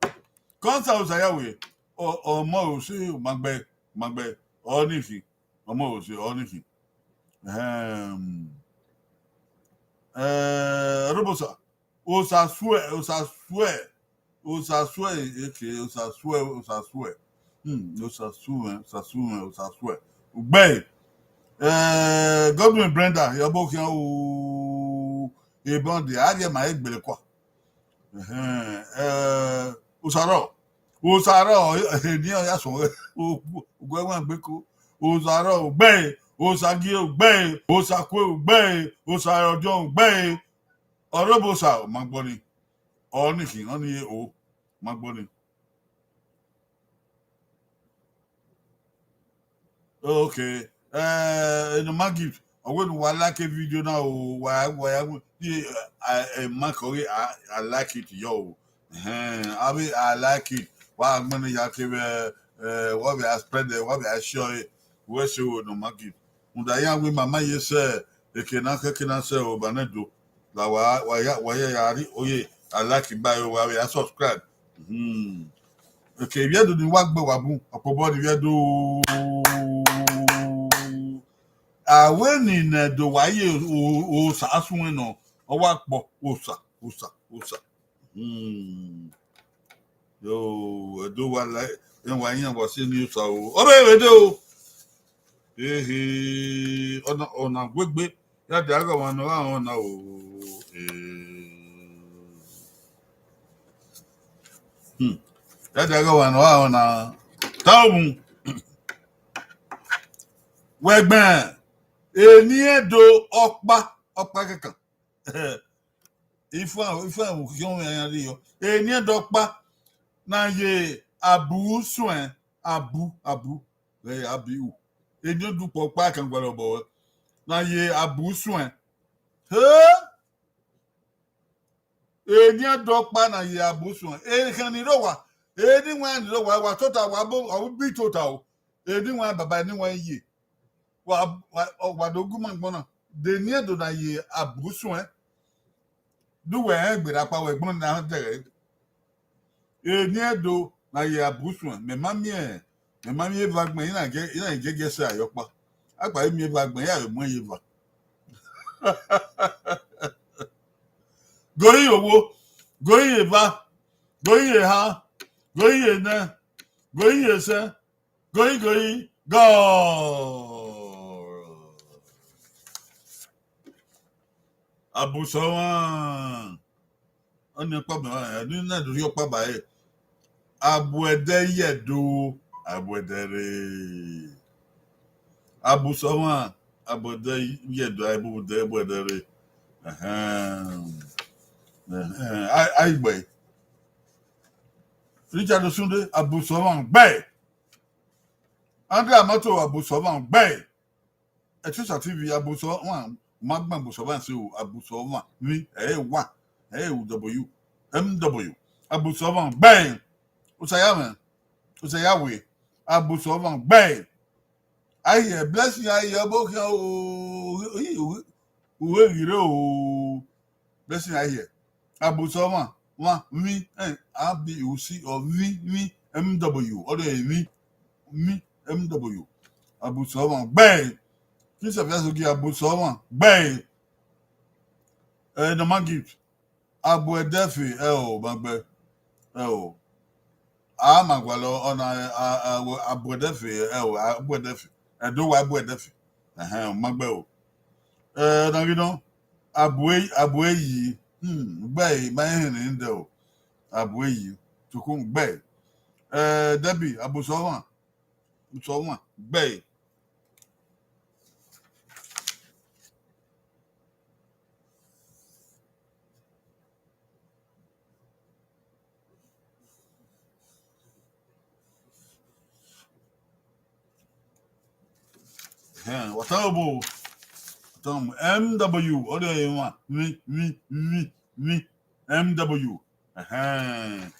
Kọnsa Osa ya wẹ, ọ, ọmọ ose, u ma gbe, u ma gbe, ọ ni khin, ọmọ ose, ọ ni khin. Ẹhẹn. Ẹ, Osa, Osa suẹ, Osa suẹ, Osa suẹ, eke, Osa suẹ, Osa suẹ. Hmm, Osa suẹ, Osa suẹ, Osa suẹ. Ugbẹe. Eh, Godwin Brenda, yọbọ khian o, ebọnde, a rhie ma egbele kua. Ẹhẹn, eh, Osarọ, Osarọ, eni ọ ya sọn, ugbẹe wan gbe ko. Osarọ, ugbẹe, Osagie, ugbẹe, Osakue, ugbẹe, Osarọdiọn, ugbẹe. Ọrọbosa, ma gbọ ni. Ọ ni khin, ọ ni o, ma gbọ ni. Okay. Eh, Enoma Gift, ọ wẹ ne uwa like video na o, wa, wa ya, eh, eh, ma kọ ghe, I, I like it, yo. Ẹhẹn, avbe I like it. Wa gbẹn ne ya kevbe, eh, wa vbe a spread, wa vbe a share, wẹ se o, Enoma Gift. Rhunmwuda iran wẹ ma ma ye sẹ, eke na khẹke na sẹ o, ba nẹ do. La wa, wa ya, wa ya, ya rri, oye, I like ba yo, wa vbe a subscribe. Hmm. Okay, ivbi Ẹdo ni wa gbe wa bun, ọkpobọ ni ivbi Ẹdo. A wẹ ni ne Ẹdo wa ye o, o, Osa suẹn nọ, ọ wa kpọ, Osa, Osa, Osa. Hmm. Yo, Ẹdo wa la, ẹ wa yan wa se ni Osa o. Ọ vbe vbe de o. Ehe, ọna, ọna guegbe, ya dia gha wa nọ gha rọn na o. Eh. Hmm. Ya dia gha wa nọ gha rọn na. Ta owu. Wẹ gbẹn, eni Ẹdo ọkpa, ọkpa kẹkan. Ifa, ifa khian mwẹ iran rre yọ. Eni Ẹdo ọkpa na ye Abu suẹn, Abu, Abu, eh, Abiu. Eni Ẹdo ọkpa kan gualọ obọ na ye Abu suẹn. He? Eni Ẹdo ọkpa na ye Abu suẹn. Ekhẹn ni rre owa, eni wan ni rre owa, wa tota, wa bo, ọ bi tota o. Eni wan baba, eni wan ye. Wa, wa, ọ, wa do gu ima agbọn na. De eni Ẹdo na ye Abu suẹn. De uwẹ rẹn gberra kpa wẹ gbọn na dẹghẹ. Eni Ẹdo na ye Abu suẹn. Mẹ ma miẹn, mẹ ma miẹn eva gbẹn, I na gẹ, I na gẹgẹ sẹ ayọkpa. Akpa i miẹn eva gbẹn, ya vbe muẹn ye eva. Gori ye owo, gori ye eva, gori ye eha, gori ye enẹ, gori ye esẹ, gori, gori, gọ. Abu sẹ ọmwa. Ọni ọkpa mẹ, ẹni na do rhie ọkpa ba ẹre. Abuẹdẹ ye Ẹdo, abuẹdẹ rre. Abu sẹ ọmwa, abuẹdẹ ye Ẹdo, abuẹdẹ, abuẹdẹ rre. Ẹhẹn. Ẹhẹn, a, a i gbe. Richard Osunde, Abu sẹ ọmwa gbe. Andre Amato, Abu sẹ ọmwa gbe. Ẹtusa T V, Abu sẹ ọmwa, ma gban Abu sẹ ọmwa se o, Abu sẹ ọmwa, mi, ẹ wa, ẹ u W, M W, Abu sẹ ọmwa gbe. Usaya mwẹ, usaya we, Abu sẹ ọmwa gbe. Aye, Blessing, aye, ọbọ khian o, uhe ghi rre o. Blessing, aye. Abu sẹ ọmwa, ọmwa, mi, eh, A B U C, ọ mi, mi, M W, ọ de mi, mi, M W. Abu sẹ ọmwa gbe. Kisa fia so gi Abu sẹ ọmwa gbe. Eh, Norma Gift. Abuẹdẹfe, ẹ o, ma gbe. Ẹ o. A ma gualọ, ọna, a, a, Abuẹdẹfe, ẹ o, Abuẹdẹfe. Ẹdo wa Abuẹdẹfe. Ẹhẹn, ma gbe o. Eh, na ghi nọ, Abue, Abue yi. Hmm, gbe, ma hẹn ne dẹ o. Abue yi. Tukun gbe. Eh, Debbie, Abu sẹ ọmwa. Sẹ ọmwa, gbe. Ẹhẹn, wa tama obọ, wa tama obọ. M W, ọ de emwa, mi, mi, mi, mi, M W. Ẹhẹn.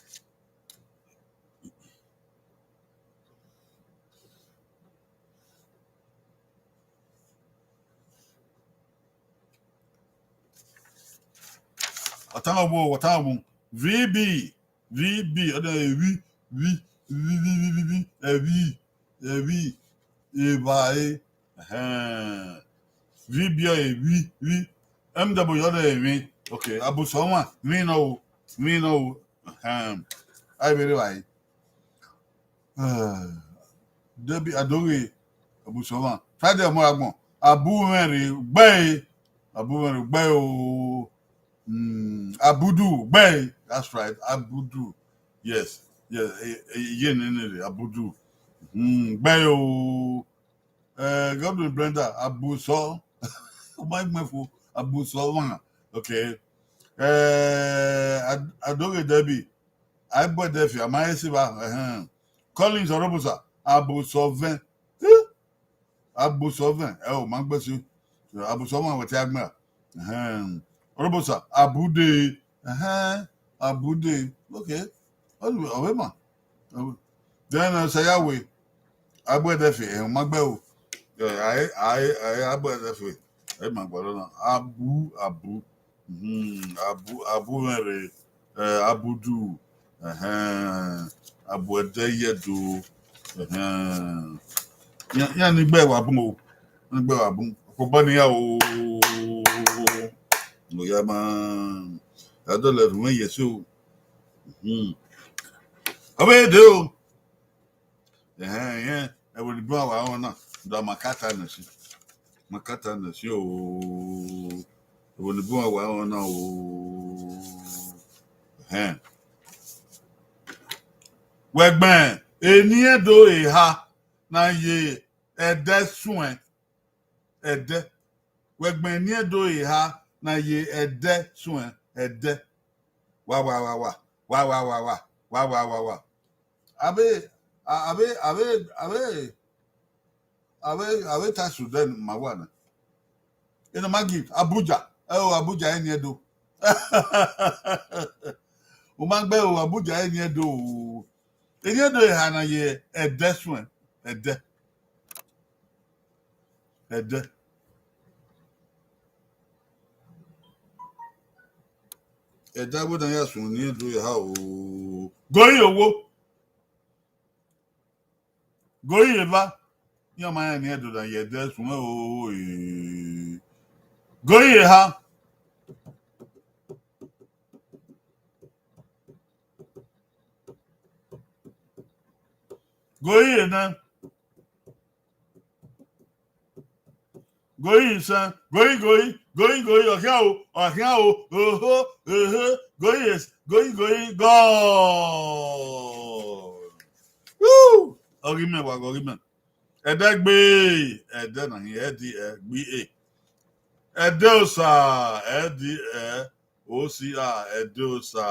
Wa tama obọ, wa tama obọ. V B, V B, ọ de vi, vi, vi, vi, vi, vi, ẹvbi, ẹvbi, evbare. Ẹhẹn. V B ọ re vi, vi. M W ọ de emwi. Okay, Abusọmwa, vbene ọ ru, vbene ọ ru. Ahem. A i vbe rre evbare. Debi Adoghe, Abusọmwa. Friday ọmọ agbọn. Abumwẹnre, gbe. Abumwẹnre, gbe o. Mm, Abudu, gbe. That's right, Abudu. Yes, yes, e, e, iye nene rre, Abudu. Mm, gbe o. Eh, Godwin Brenda, Abusọ. Ọ ma gbẹn fo, Abusọmwa. Okay. Eh, Ad-, Adoghe Debbie, a i bu ẹdẹ fi, a ma he se evba, ẹhẹn. Collins Ọrọbosa, Abusọ vẹn. Eh? Abusọ vẹn, ẹ o, ma gbẹn si. Abusọmwa wẹ te a gbẹn ra. Ẹhẹn. Ọrọbosa, Abude, ẹhẹn, Abude. Okay. Ọ vbe ma. Then, eh, Sayawe, a bu ẹdẹ fi, eh, ma gbẹn o. Eh, a i, a i, a i, a bu ẹdẹ fi. Ẹ ma gba na. Abu, Abu. Mhm, Abu, Abumwẹnre, eh, Abudu. Ẹhẹn. Abu ẹdẹ ye Ẹdo. Ẹhẹn. Iran, iran ni gbe wa bun o. Iran ni gbe wa bun. Ọkpọkpọ ne iran o. Oya ma. A dọlọ rhunmwẹ ye so. Mhm. Ọ vbe dee o. Ẹhẹn, ẹhẹn, ẹvbo ni bun wa rẹn na, da ma kata nẹ si. Ma kata nẹ si o. Ẹvbo ni bun wa rẹn na o. Ẹhẹn. Wẹ gbẹn eni Ẹdo eha na ye ẹdẹ suẹn, ẹdẹ. Wẹ gbẹn eni Ẹdo eha na ye ẹdẹ suẹn, ẹdẹ. Wa, wa, wa, wa. Wa, wa, wa, wa. Wa, wa, wa, wa. Avbe, a-, avbe, avbe, avbe, avbe, avbe ta Sudan ma wa na. Ena ma gi Abuja. Ẹ o, Abuja eni Ẹdo. U ma gbe o, Abuja eni Ẹdo o. Eni Ẹdo eha na ye ẹdẹ suẹn, ẹdẹ. Ẹdẹ. Ẹdẹ wẹ na ya suẹn eni Ẹdo eha o. Gori owo. Gori eva. Iran ma rẹn eni Ẹdo na ye ẹdẹ suẹn o, eh. Gori eha. Gori ena. Gori isan, gori, gori, gori, gori, ọ khian o, ọ khian o, oho, oho, gori es, gori, gori, goal. Woo! Ọ ghi mẹ wa, ọ ghi mẹ. Ẹdẹ gbe, ẹdẹ na hin, ẹdẹ ẹ gbe e. Ẹdẹ osa, ẹdẹ ẹ, osa, ẹdẹ osa.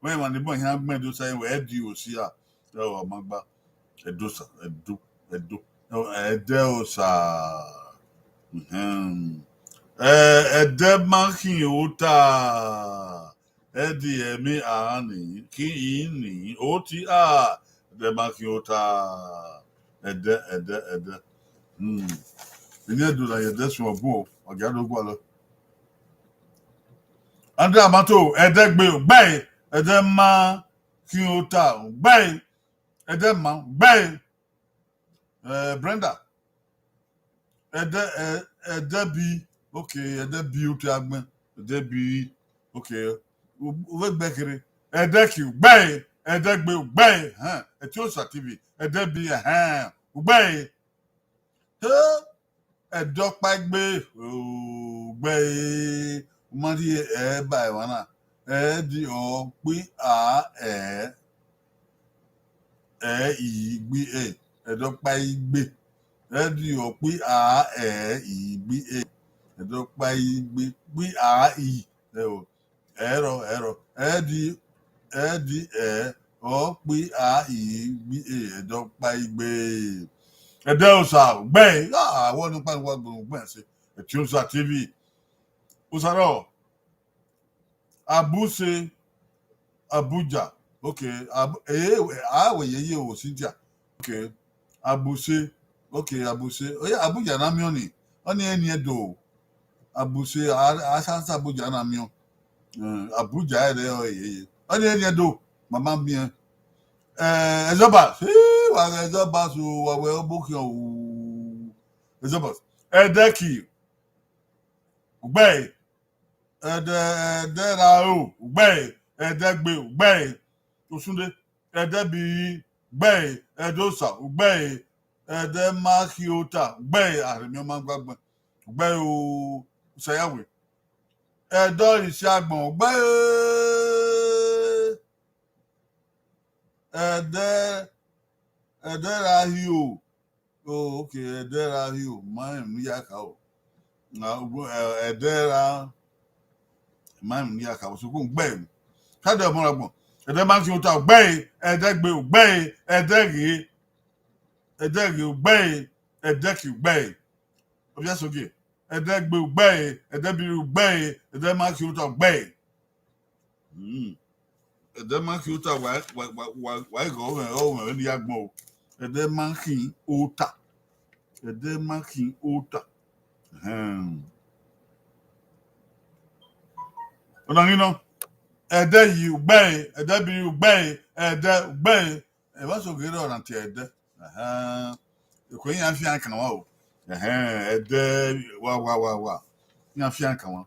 Wẹ emwa ni bun ẹhian gbẹn ẹdẹ osa, wẹ ẹdẹ osa. Ẹ ọ ma gba. Ẹdẹ osa, ẹdẹ, ẹdẹ. Ẹdẹ osa. Mhm. Ẹ, ẹdẹ ma khin ota. Ẹdẹ ẹmwẹ a ni, khin ini, oti a, ẹdẹ ma khin ota. Ẹdẹ, ẹdẹ, ẹdẹ. Hmm. Eni Ẹdo na ye ẹdẹ suẹn ọbun o, ọ gia do gualọ. Andrea Mato, ẹdẹ gbe, gbe, ẹdẹ ma khin ota, gbe, ẹdẹ ma, gbe. Eh, Brenda. Ẹdẹ, eh, ẹdẹ bi, okay, ẹdẹ bi ute agbẹn, ẹdẹ bi, okay. U, u vbe gbe kherhe. Ẹdẹ ki, gbe, ẹdẹ gbe, gbe, hẹn, Ẹtin Osa T V, ẹdẹ bi, ẹhẹn, gbe. He, ẹdẹ ọkpa igbe, o, gbe, u ma rhie ẹ ba emwa na. Ẹdẹ ọkpi a ẹ, ẹ i gbe e, ẹdẹ ọkpa igbe. Ẹdẹ ọkpi a ẹ i gbe e, ẹdẹ ọkpa igbe, gbe a i. Ẹ o, ẹrọ, ẹrọ. Ẹdẹ, ẹdẹ ẹ, ọkpi a i gbe e, ẹdẹ ọkpa igbe. Ẹdẹ Osa, gbe, ah, wọ ni pa wa gbẹn, gbẹn se. Ẹtin Osa T V. Osa rọ. Abuse, Abuja. Okay, Abu-, eh, a wẹ yeye o, Cynthia. Okay, Abuse. Okay, Abuse. Oh, yeah, Abuja na miẹn ọnii. Ọnii eni Ẹdo. Abuse, a, a sa, sa Abuja na miẹn. Eh, Abuja ẹre ọ yeye. Ọnii eni Ẹdo. Mama miẹn. Eh, Ẹzọba. Eh, wa Ẹzọba so, wa wẹ obokhian o. Ẹzọba. Ẹdẹ ki. Gbe. Ẹdẹ, ẹdẹ ra ro, ugbẹe. Ẹdẹ gbe, ugbẹe. Osunde, ẹdẹ biri, ugbẹe. Ẹdẹ osa, ugbẹe. Ẹdẹ ma khin ota, ugbẹe. Arhemiọnmwẹ gbagbọn, ugbẹe o, Osayawe. Ẹdẹ ọre isi agbọn, ugbẹe. Ẹdẹ, ẹdẹ ra hio. Oh, okay, ẹdẹ ra hio, ma rẹn ne u ya kha o. Na, ẹ, ẹdẹ ra, ma rẹn ne u ya kha o, sokpan ugbẹe. Khadẹ ọmọ ra gbọn. Ẹdẹ ma khin ota, ugbẹe. Ẹdẹ gbe, ugbẹe. Ẹdẹ ghe, ẹdẹ ghe, ugbẹe. Ẹdẹ khin, ugbẹe. Ovbi Asogie, ẹdẹ gbe, ugbẹe. Ẹdẹ biri, ugbẹe. Ẹdẹ ma khin ota, ugbẹe. Hmm. Ẹdẹ ma khin ota, wa, wa, wa, wa, wa ghe ọmwẹ, ọmwẹ vbene I ya gbọn o. Ẹdẹ ma khin ota. Ẹdẹ ma khin ota. Ẹhẹn. Ọna ghi nọ. Ẹdẹ yi, ugbẹe. Ẹdẹ biri, ugbẹe. Ẹdẹ, ugbẹe. Evba Asogie rre ọna tie ẹdẹ. Ẹhẹn. Ekhue iran fian kan wa o. Ẹhẹn, ẹdẹ wa, wa, wa, wa. Iran fian kan wa.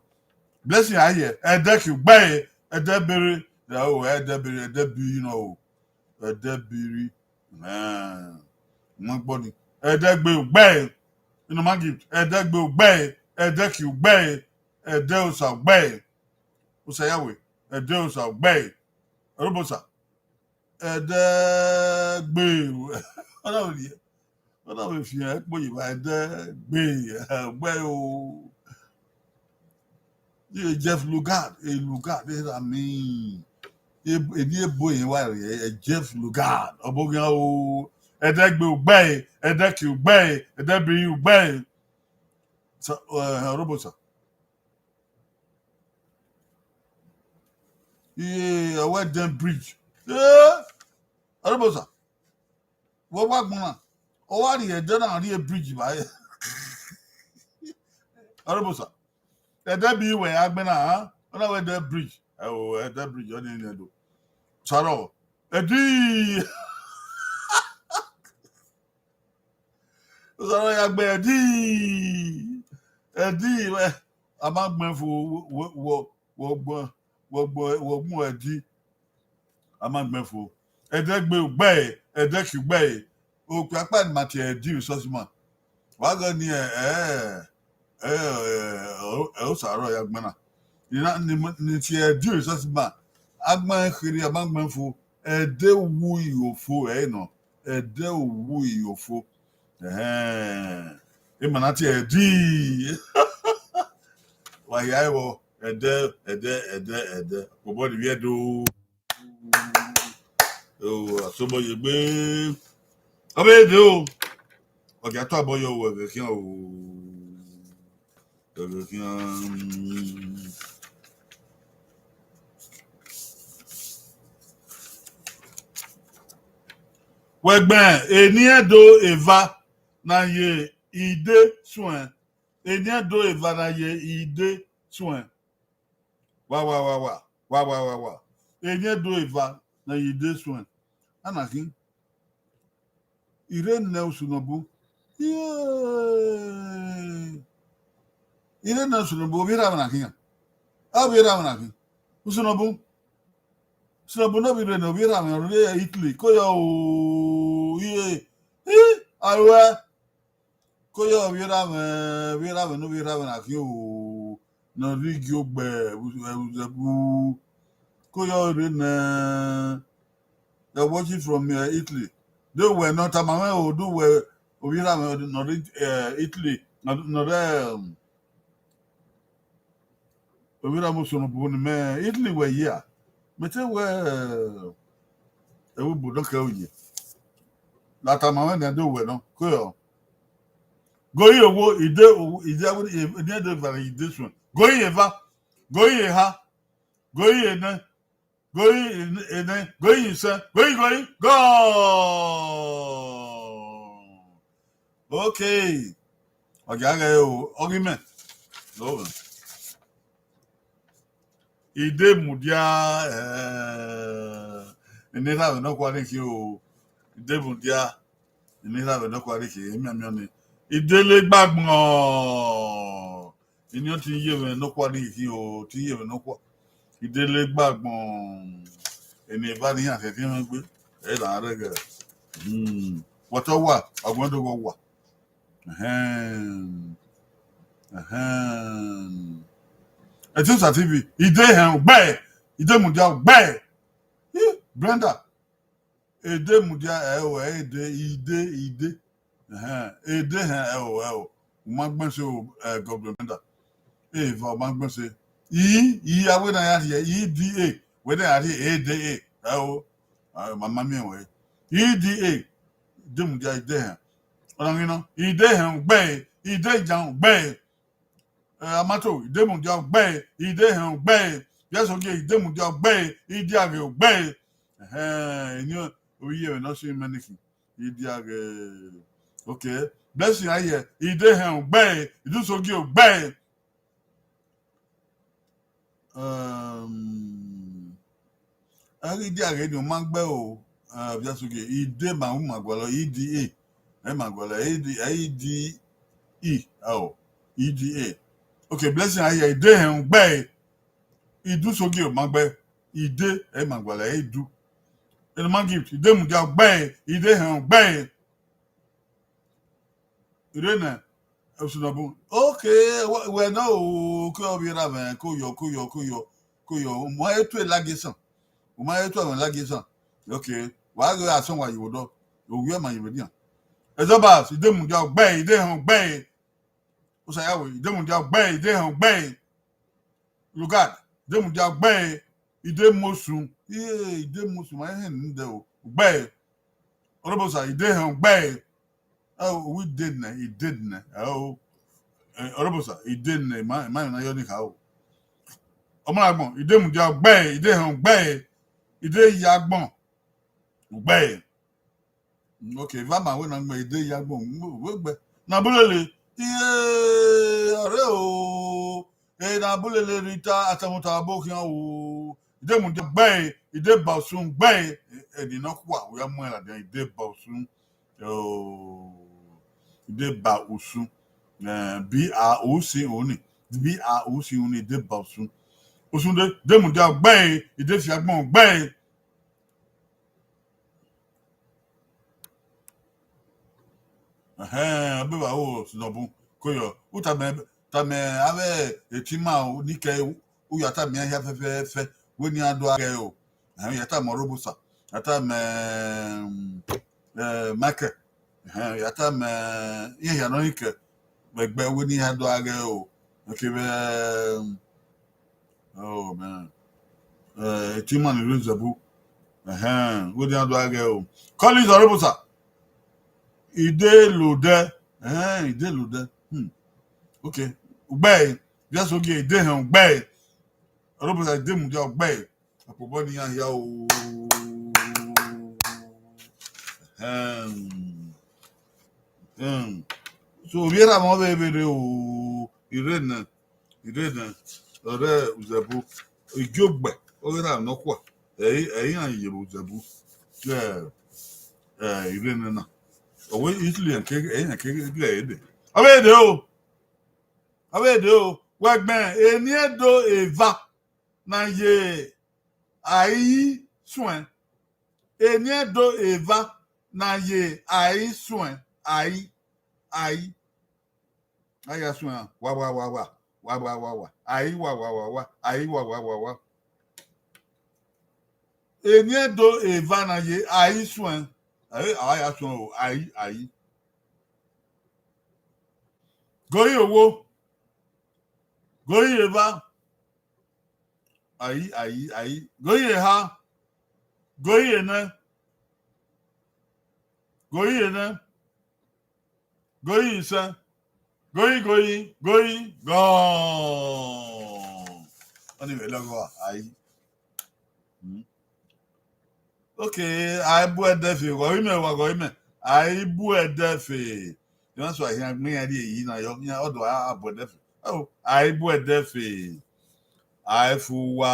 Blessing aye, ẹdẹ khin, ugbẹe. Ẹdẹ biri, ya o, ẹdẹ biri, ẹdẹ biri nọ o. Ẹdẹ biri. Ẹhẹn. Mọ gbọ ni. Ẹdẹ gbe, ugbẹe. Inọma gift, ẹdẹ gbe, ugbẹe. Ẹdẹ khin, ugbẹe. Ẹdẹ osa, ugbẹe. Osayawe, ẹdẹ osa, ugbẹe. Ẹrobosa, ẹdẹ gbe. Ọna vbe rhie, ọna vbe fian ẹkpo ye evba, ẹdẹ gbe, ugbẹe o. Jeff Lugard, e Lugard, erha mi. E, eni ebo ẹre wa rhie, e Jeff Lugard, ọbokhian o. Ẹdẹ gbe, ugbẹe. Ẹdẹ khin, ugbẹe. Ẹdẹ biri, ugbẹe. Sa, eh, Ẹrobosa. Iye, ọ wẹ Eden Bridge. Eh, Ẹrobosa. Vbe ọ wa gbọnna, ọ wa rhie ẹdẹ na rrie bridge vbe a. Ẹrobosa. Ẹdẹ biri wẹ a gbẹn na, ha? Ọ na wẹ Eden Bridge. Ẹ o, Eden Bridge, ọ ni rhie do. Sarọ, ẹdẹ. Sarọ ya gbe ẹdẹ. Ẹdẹ, wẹ, a ma gbẹn fo, wọ, wọ, wọ gbọn, wọ gbọn, wọ gbọn ẹdẹ. A ma gbẹn fo. Ẹdẹ gbe, ugbẹe. Ẹdẹ khin, ugbẹe. Okpia kpa ni ma tie ẹdẹ resource man. Wa ghe ni, ẹ, ẹ, ẹ, ẹ, ẹ, Osa rrọọ ya gbẹn na. Ni na, ni, ni tie ẹdẹ resource man. A gbẹn kherhe, a ma gbẹn fo. Ẹdẹ wu iyo fo, ẹ nọ. Ẹdẹ wu iyo fo. Ẹhẹn. Ima na tie ẹdẹ. Wa hia ẹvbo, ẹdẹ, ẹdẹ, ẹdẹ, ẹdẹ. Obọ ni vbiẹ do. O, asobọ ye egbe. Ọ vbe de o. Ọ gia tọ abọ yọ, wẹ vbe khian o. Wẹ vbe khian. Wẹ gbẹn, eni Ẹdo eva na ye ide suẹn. Eni Ẹdo eva na ye ide suẹn. Wa, wa, wa, wa. Wa, wa, wa, wa. Eni Ẹdo eva na ye ide suẹn. Ana khin. I rre nẹ usunobun. Iye. I rre nẹ usunobun, ovbi erha mwẹ na khin. Ovbi erha mwẹ na khin. Usunobun. Usunobun ne ovbi rre nẹ ovbi erha mwẹ rre Italy. Ko yọ o, iye. I, aruẹ. Ko yọ ovbi erha mwẹ, ovbi erha mwẹ ne ovbi erha mwẹ na khin o, ne ọ rhie igi ogbẹ, ẹvbo, ẹvbo. Ko yọ rre nẹ, they are watching from, eh, Italy. Do wẹ ne ọ tama mwẹ o, do wẹ ovbi erha mwẹ ne ọ rre, eh, Italy, ne ọ rre, um, Ovbi erha mwẹ, usunobun ne imẹ Italy wẹ ye a? Mẹ te wẹ, ẹvbo obo nọ kẹ oye. La tama mwẹ nẹ, do wẹ nọ, ko yọ. Go yi owo, ide, ide, ide, ide eva na ye ide suẹn. Go yi eva, go yi eha, go yi enẹ, go yi enẹ, go yi isẹn, go yi, go yi, go! Okay. Ọ gia ghẹ o, ọ ghi mẹ. Ide mudia, eh, ene erha mwẹ nọkhua ni khin o. Ide mudia, ene erha mwẹ nọkhua ni khin, emianmian ni. Ide le gbagbọn. Eni ọ te ye mwẹ nọkhua ni khin o, te ye mwẹ nọkhua. Idele gba agbọn, eni eva ne iran khian khian mwẹ gbe, ẹ na rẹgẹ. Hmm. Wọtọ wa, ọguẹn do ghọ wa. Ẹhẹn. Ẹhẹn. Ẹtin Osa T V, Ide hẹn ugbẹe, Ide mudia ugbẹe. Ih, Brenda. Ede mudia ẹo, ede, ide, ide. Ẹhẹn, ede hẹn ẹo, ẹo. U ma gbẹn se o, eh, Godwin Brenda. Eva, u ma gbẹn se. I, I, a wẹ na ya rhie, I D A. Wẹ na ya rhie, A D A. Ẹo. Ah, ma ma miẹn wẹ. I D A. Ide mudia, ide hẹn. Ọna ghi nọ, ide hẹn ugbẹe, ide yan ugbẹe. Eh, Amato, Ide mudia ugbẹe, Ide hẹn ugbẹe. Vbọzẹ ogie, Ide mudia ugbẹe, Idiaghe ugbẹe. Ẹhẹn, eni ovbi iye mwẹ ne ọ si mẹ niki. Idiaghe. Okay. Blessing Aye, Ide hẹn ugbẹe, Idusogie ugbẹe. Um, ẹghe Idiaghe ni u ma gbe o, eh, vbọzẹ ogie, Ide ma u ma gualọ, E D A. Ẹ ma gualọ, E D, E D E, oh, E D A. Okay, Blessing Aye, Ide hẹn ugbẹe, Idusogie u ma gbe, Ide, ẹ ma gualọ, Idu. Enuma Gift, Ide mudia ugbẹe, Ide hẹn ugbẹe. Ire nẹ, Osunobun. Okay, wẹ, wẹ nọ o, ke ọ vbe ra mwẹ, ko yọ, ko yọ, ko yọ, ko yọ. U ma he tue lagie esan. U ma he tue mwẹ lagie esan. Okay, wa ghe asọn wa ye vbe odọ. Ovbi ẹ ma ye vbe nian. Ezobas, Ide mudia ugbẹe, Ide hẹn ugbẹe. Osa ya wẹ, Ide mudia ugbẹe, Ide hẹn ugbẹe. Lugard, Ide mudia ugbẹe, Ide mosun. Iye, Ide mosun, ma hẹn ne dẹ o. Ugbẹe. Ọrọbosa, Ide hẹn ugbẹe. Ẹ o, uwu Ide nẹ, Ide nẹ. Ẹ o, eh, Ọrọbosa, Ide nẹ, ma, ma na yọ ni kha o. Ọmọ agbọn, Ide mudia ugbẹe, Ide hẹn ugbẹe, Ide ya agbọn ugbẹe. Okay, eva ma wẹ na gbẹn Ide ya agbọn ugbẹe. Na bulele, iye, ọre o, e na bulele rita atamọta abo khian o. Ide mudia ugbẹe, Ide ba usun ugbẹe, eni nọkhua, u ya mu ẹn ladian, Ide ba usun. Oh, Ide ba usun. Eh, B R U C U ni. B R U C U ni, Ide ba usun. Usun de, Ide mudia ugbẹe, Ide fi agbọn ugbẹe. Ẹhẹn, ọ bẹvba o, Osunobun, ko yọ. U tama, tama avbe etima ni kẹ, u ya tama iran hia fẹfẹfẹ, wẹ ne iran do gha ghẹ o. Ẹhẹn, u ya tama Ọrọbosa, ya tama, eh, Michael. Ẹhẹn, u ya tama, eh, iran hia nọ ni kẹ, vbe ẹgbẹ wẹ ne iran do gha ghẹ o. Kevbe, eh, Oh, man. Eh, etima ni rre Izẹbu. Ẹhẹn, wẹ ne iran do gha ghẹ o. Collins Ọrọbosa. Ide lodẹ. Ẹhẹn, Ide lodẹ. Hmm. Okay. Ugbẹe. Vbọzẹ ogie, Ide hẹn ugbẹe. Ọrọbosa, Ide mudia ugbẹe. Akpobọ ne iran hia o. Ẹhẹn. Hmm. So, ovbi erha mwẹ ọ vbe vbe rre o. Ire nẹ. Ire nẹ, ọre Uzẹbu, Igiogbe, ọ ghi na nọkhua, ẹ i, ẹ i iran ye vbe Uzẹbu, ẹ, ẹ, ire nẹ na. Ọ wẹ Italy ẹn ke, ẹ i iran ke ghe ẹre dee. Ọ vbe dee o, ọ vbe dee o, wẹ gbẹn eni Ẹdo eva na ye Ai suẹn, eni Ẹdo eva na ye Ai suẹn, Ai, Ai. A ya suẹn, wa, wa, wa, wa, wa, wa, wa, wa, Ai, wa, wa, wa, wa, Ai, wa, wa, wa, wa. Eni Ẹdo eva na ye Ai suẹn, Ai, a ya suẹn o, Ai, Ai. Gori owo, gori eva, Ai, Ai, Ai, gori eha, gori enẹ, gori enẹ. Gori isẹ. Gori, gori, gori, gọọ. Ọni vbe lọghọ Ai. Hmm. Okay, Ai bu ẹdẹ fe, gọọ imẹ wa, gọọ imẹ. Ai bu ẹdẹ fe. Iran so ahian gbẹn iran rhie yi na yọ, iran ọdọ a bu ẹdẹ fe. Oh, Ai bu ẹdẹ fe. Ai fu uwa,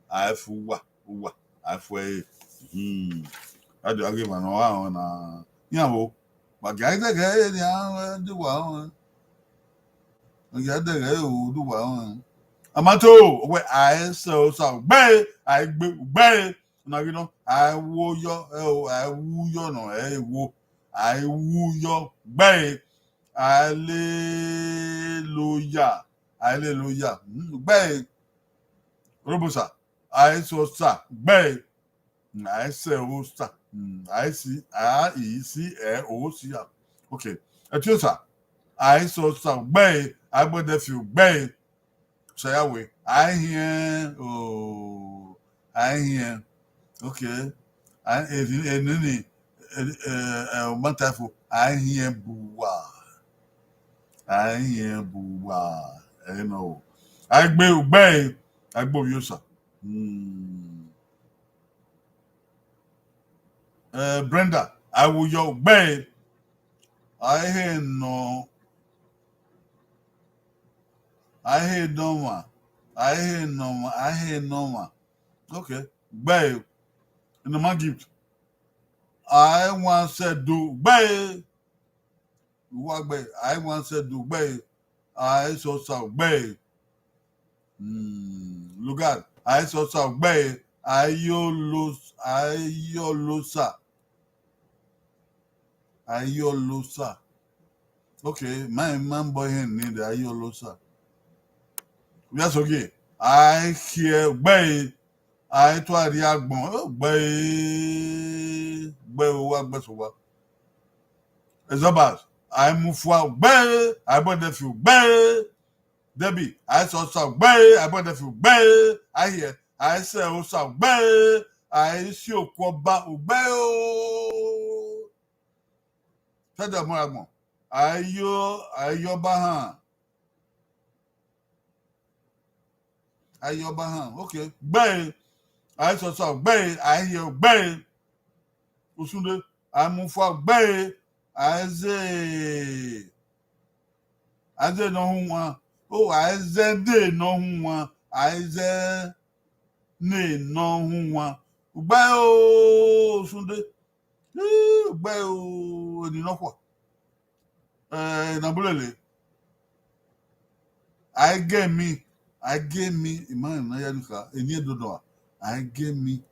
Ai fu uwa, uwa, Ai fu ẹre. Hmm. A do gha ghe emwa ne ọ gha rẹn na. Iran vbo, wa gia ẹdẹghẹ ẹre nian, ẹ, de uwa rẹn. Ọ ya dẹghẹ ẹre o, do wa rẹn. Amato, wẹ, a i sẹ Osa ugbẹe, a i gbe ugbẹe. Na ghi nọ, a i wu yọ, ẹ o, a i wu yọ nọ, ẹ i wo. A i wu yọ ugbẹe. Aleluya. Aleluya. Hmm, ugbẹe. Robosa. A i sẹ Osa ugbẹe. A i sẹ Osa. Hmm, a i si, a i si, ẹ, o si a. Okay. Ẹtiosa. A i sẹ Osa ugbẹe. A i gbe ẹdẹ fi ugbẹe. Osa ya wẹ, a i hiẹn, o, a i hiẹn. Okay. A, eni, eni, eni, ẹ, ẹ, ọ ma ta fo, a i hiẹn bu uwa. A i hiẹn bu uwa. Ẹ nọ o. A i gbe ugbẹe, a i gbe ovbi Osa. Hmm. Eh, Brenda, a i wu yọ ugbẹe. A i he nọ, a i he nọ ọmwa, a i he nọ ọmwa, a i he nọ ọmwa. Okay, ugbẹe. Nọ ma gift. A i wan sẹ do ugbẹe. Uwa gbe, a i wan sẹ do ugbẹe, a i sẹ Osa ugbẹe. Hmm, Lugard, a i sẹ Osa ugbẹe, a i yo lo, a i yo lo Osa. A i yo lo Osa. Okay, ma, ma bọ ihe ni de, a i yo lo Osa. Via sogie, a i khiẹ ugbẹe, a i tua rrie agbọn, ugbẹe, ugbẹe uwa gbe sẹ uwa. Ezobas, a i mu fua ugbẹe, a i bu ẹdẹ fi ugbẹe. Debbie, a i sẹ Osa ugbẹe, a i bu ẹdẹ fi ugbẹe. A i hiẹ, a i sẹ Osa ugbẹe, a i si okuọba ugbẹe o. Fẹdẹ ọmọ ra gbọn, a i yo, a i yo ọba han. A i yo ọba han, okay. Ugbẹe, a i sẹ Osa ugbẹe, a i hiẹ ugbẹe. Usunde, a i mu fua ugbẹe, a i zẹ, a i zẹ ne ọ hu wan. O, a i zẹ de ne ọ hu wan, a i zẹ ne ne ọ hu wan. Ugbẹe o, Usunde. Ii, ugbẹe o, eni nọkhua. Eh, na bulele. A i gẹ mi, a i gẹ mi, ima na ya ni kha, eni ẹdọdọ a, a i gẹ mi.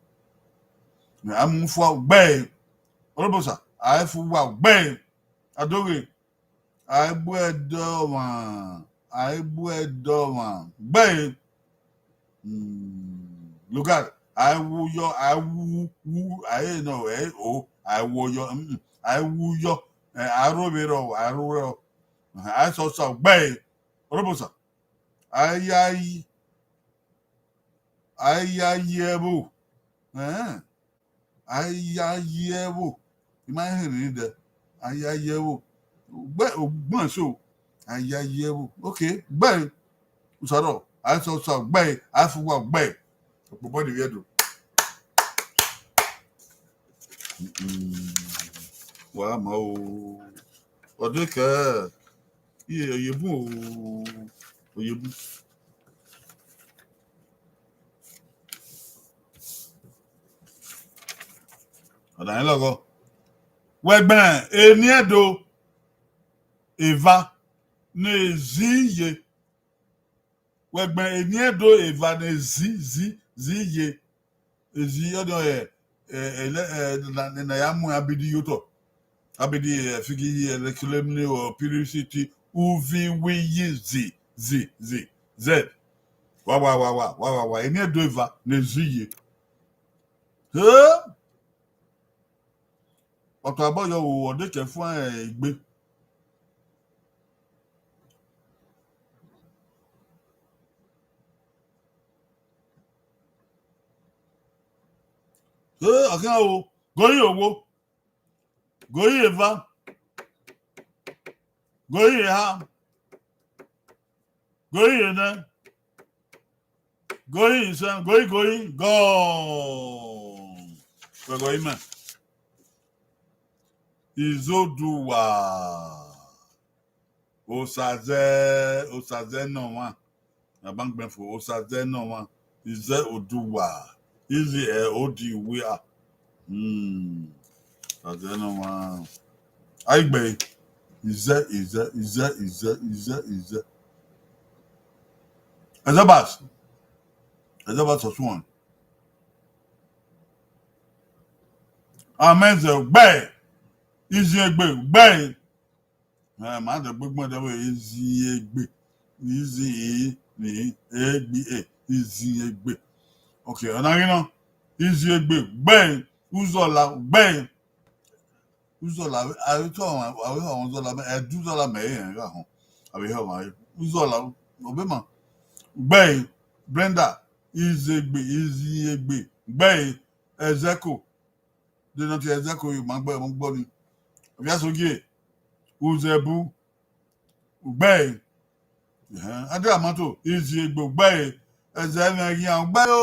A i mu fua ugbẹe. Orobosa, a i fu uwa ugbẹe. Adoghe, a i bu ẹdẹ ọmwa, a i bu ẹdẹ ọmwa ugbẹe. Hmm, Lugard, a i wu yọ, a i wu, wu, a i nọ, ẹ, o, a i wu yọ, mm, a i wu yọ, ẹ, a i ru vberriọ, a i ru vberriọ. A i sẹ Osa ugbẹe. Orobosa, a i ya yi, a i ya yi ẹvbo. Ẹn, a i ya yi ẹvbo. I ma hẹn nene dẹ. A i ya yi ẹvbo. Ugbẹn, ugbẹn so. A i ya yi ẹvbo. Okay, ugbẹe. Usarọ, a i sẹ Osa ugbẹe, a i fu uwa ugbẹe. Okpobọ ni vbiẹ do. Mm-mm. Wa ma o. Ọ de kẹ, iye, oyebun o. Oyebun. Ọna rẹn lọghọ. Wẹ gbẹn eni Ẹdo eva ne zi ye. Wẹ gbẹn eni Ẹdo eva ne zi, zi, zi ye. Ezi ọdọ ẹ, ẹ, ẹ, na, na ya mu abidi ye otọ. Abidi, ẹ, figi yi, ẹ, lẹkẹlẹmni, ọ, pirisi ti, uvi, wi, yi, zi, zi, zi, zẹd. Wa, wa, wa, wa, wa, wa, wa. Eni Ẹdo eva ne zi ye. He? Ọtọ abọ yọ wo, ọ de kẹ fuẹn igbe. He, ọ khian o, goyin owo, goyin eva, goyin eha, goyin enẹ, goyin isẹn, goyin, goyin, gọọ. Wẹ gọyin mẹ. Izoduwa. Osa zẹ, Osa zẹ nọ ọmwa. Aban gbẹn fo, Osa zẹ nọ ọmwa. Izẹ Oduwa. Izi ẹ odi wia. Hmm. Osa zẹ nọ ọmwa. Aigbe. Izẹ, izẹ, izẹ, izẹ, izẹ, izẹ. Ezobas. Ezobas Osuan. Amẹzẹ, ugbẹe. Iziegbe, ugbẹe. Eh, ma dẹ gbegbe dẹ vbe Iziegbe. Izi, i, ni, e, gbe, e. Iziegbe. Okay, ọna ghi nọ. Iziegbe, ugbẹe. Uzọla, ugbẹe. Uzọla, avbe, avbe tọ, avbe họn Uzọla, Ẹduzọla mẹ rẹn gha họn. Avbe họn ma, Uzọla, obema. Ugbẹe, Brenda, Iziegbe, Iziegbe, ugbẹe, Ezeko. De nọ tie Ezeko yo, ma gbẹ, ma gbọ ni. Ovia Sogie, Uzẹbu, ugbẹe. Ẹhẹn, Adé Amato, Iziegbe, ugbẹe. Ẹzẹ mwẹ ghian, ugbẹe o.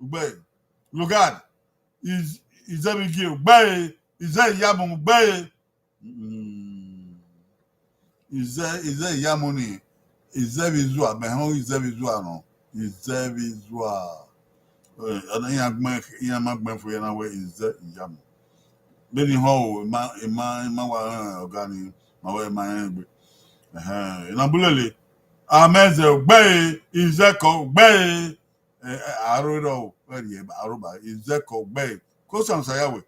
Ugbẹe. Lugard, Iz-, Izẹvbigie, ugbẹe. Izẹ Iyamu, ugbẹe. Mm. Izẹ, Izẹ Iyamu ni, Izẹvbizua, mẹ họn Izẹvbizua nọ, Izẹvbizua. Eh, ọna iran gbẹn, iran ma gbẹn fo, iran na wẹ Izẹ Iyamu. Vbene I họn o, I ma, I ma, I ma wa rẹn ọga ni, ma wẹ I ma rẹn egbe. Ẹhẹn, I na bulele. Amẹzẹ, ugbẹe, Izẹkọ, ugbẹe. Eh, eh, aro erọ o, ẹ rhie aro ba, Izẹkọ, ugbẹe. Kosan sa ya wẹ.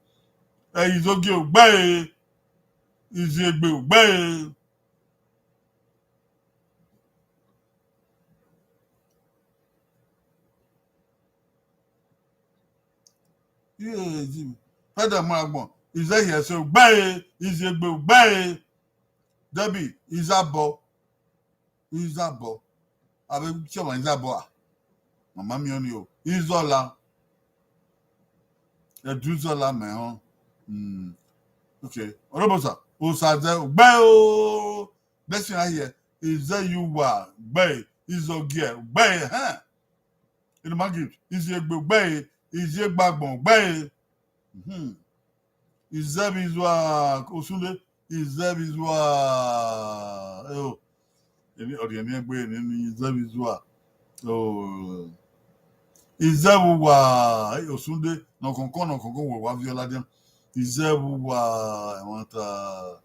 Eh, Izogie, ugbẹe. Iziegbe, ugbẹe. Iye, Jimmy. Fẹdẹ mu agbọn. Izẹhiẹse, ugbẹe. Iziegbe, ugbẹe. Debbie, Izabọ. Izabọ. Avbe chiọma Izabọ a. Mama miẹn ọnii o. Izọla. Ẹduzọla mẹ họn. Mm. Okay. Ọrọbosa, Osaze, ugbẹe o. Next thing I hear, Izeyuwa, ugbẹe. Izogie, ugbẹe, hẹn. Inu ma give, Iziegbe, ugbẹe. Iziegbagbọn, ugbẹe. Mhm. Izẹvbizua, Osunde, Izẹvbizua. Eo. Eni, ọ rhie eni egbe eni, eni Izẹvbizua. Oh. Izẹvbuwa, Osunde, nọkọnkọn, nọkọnkọn, wẹ wa viọ ladian. Izẹvbuwa, ẹmwata.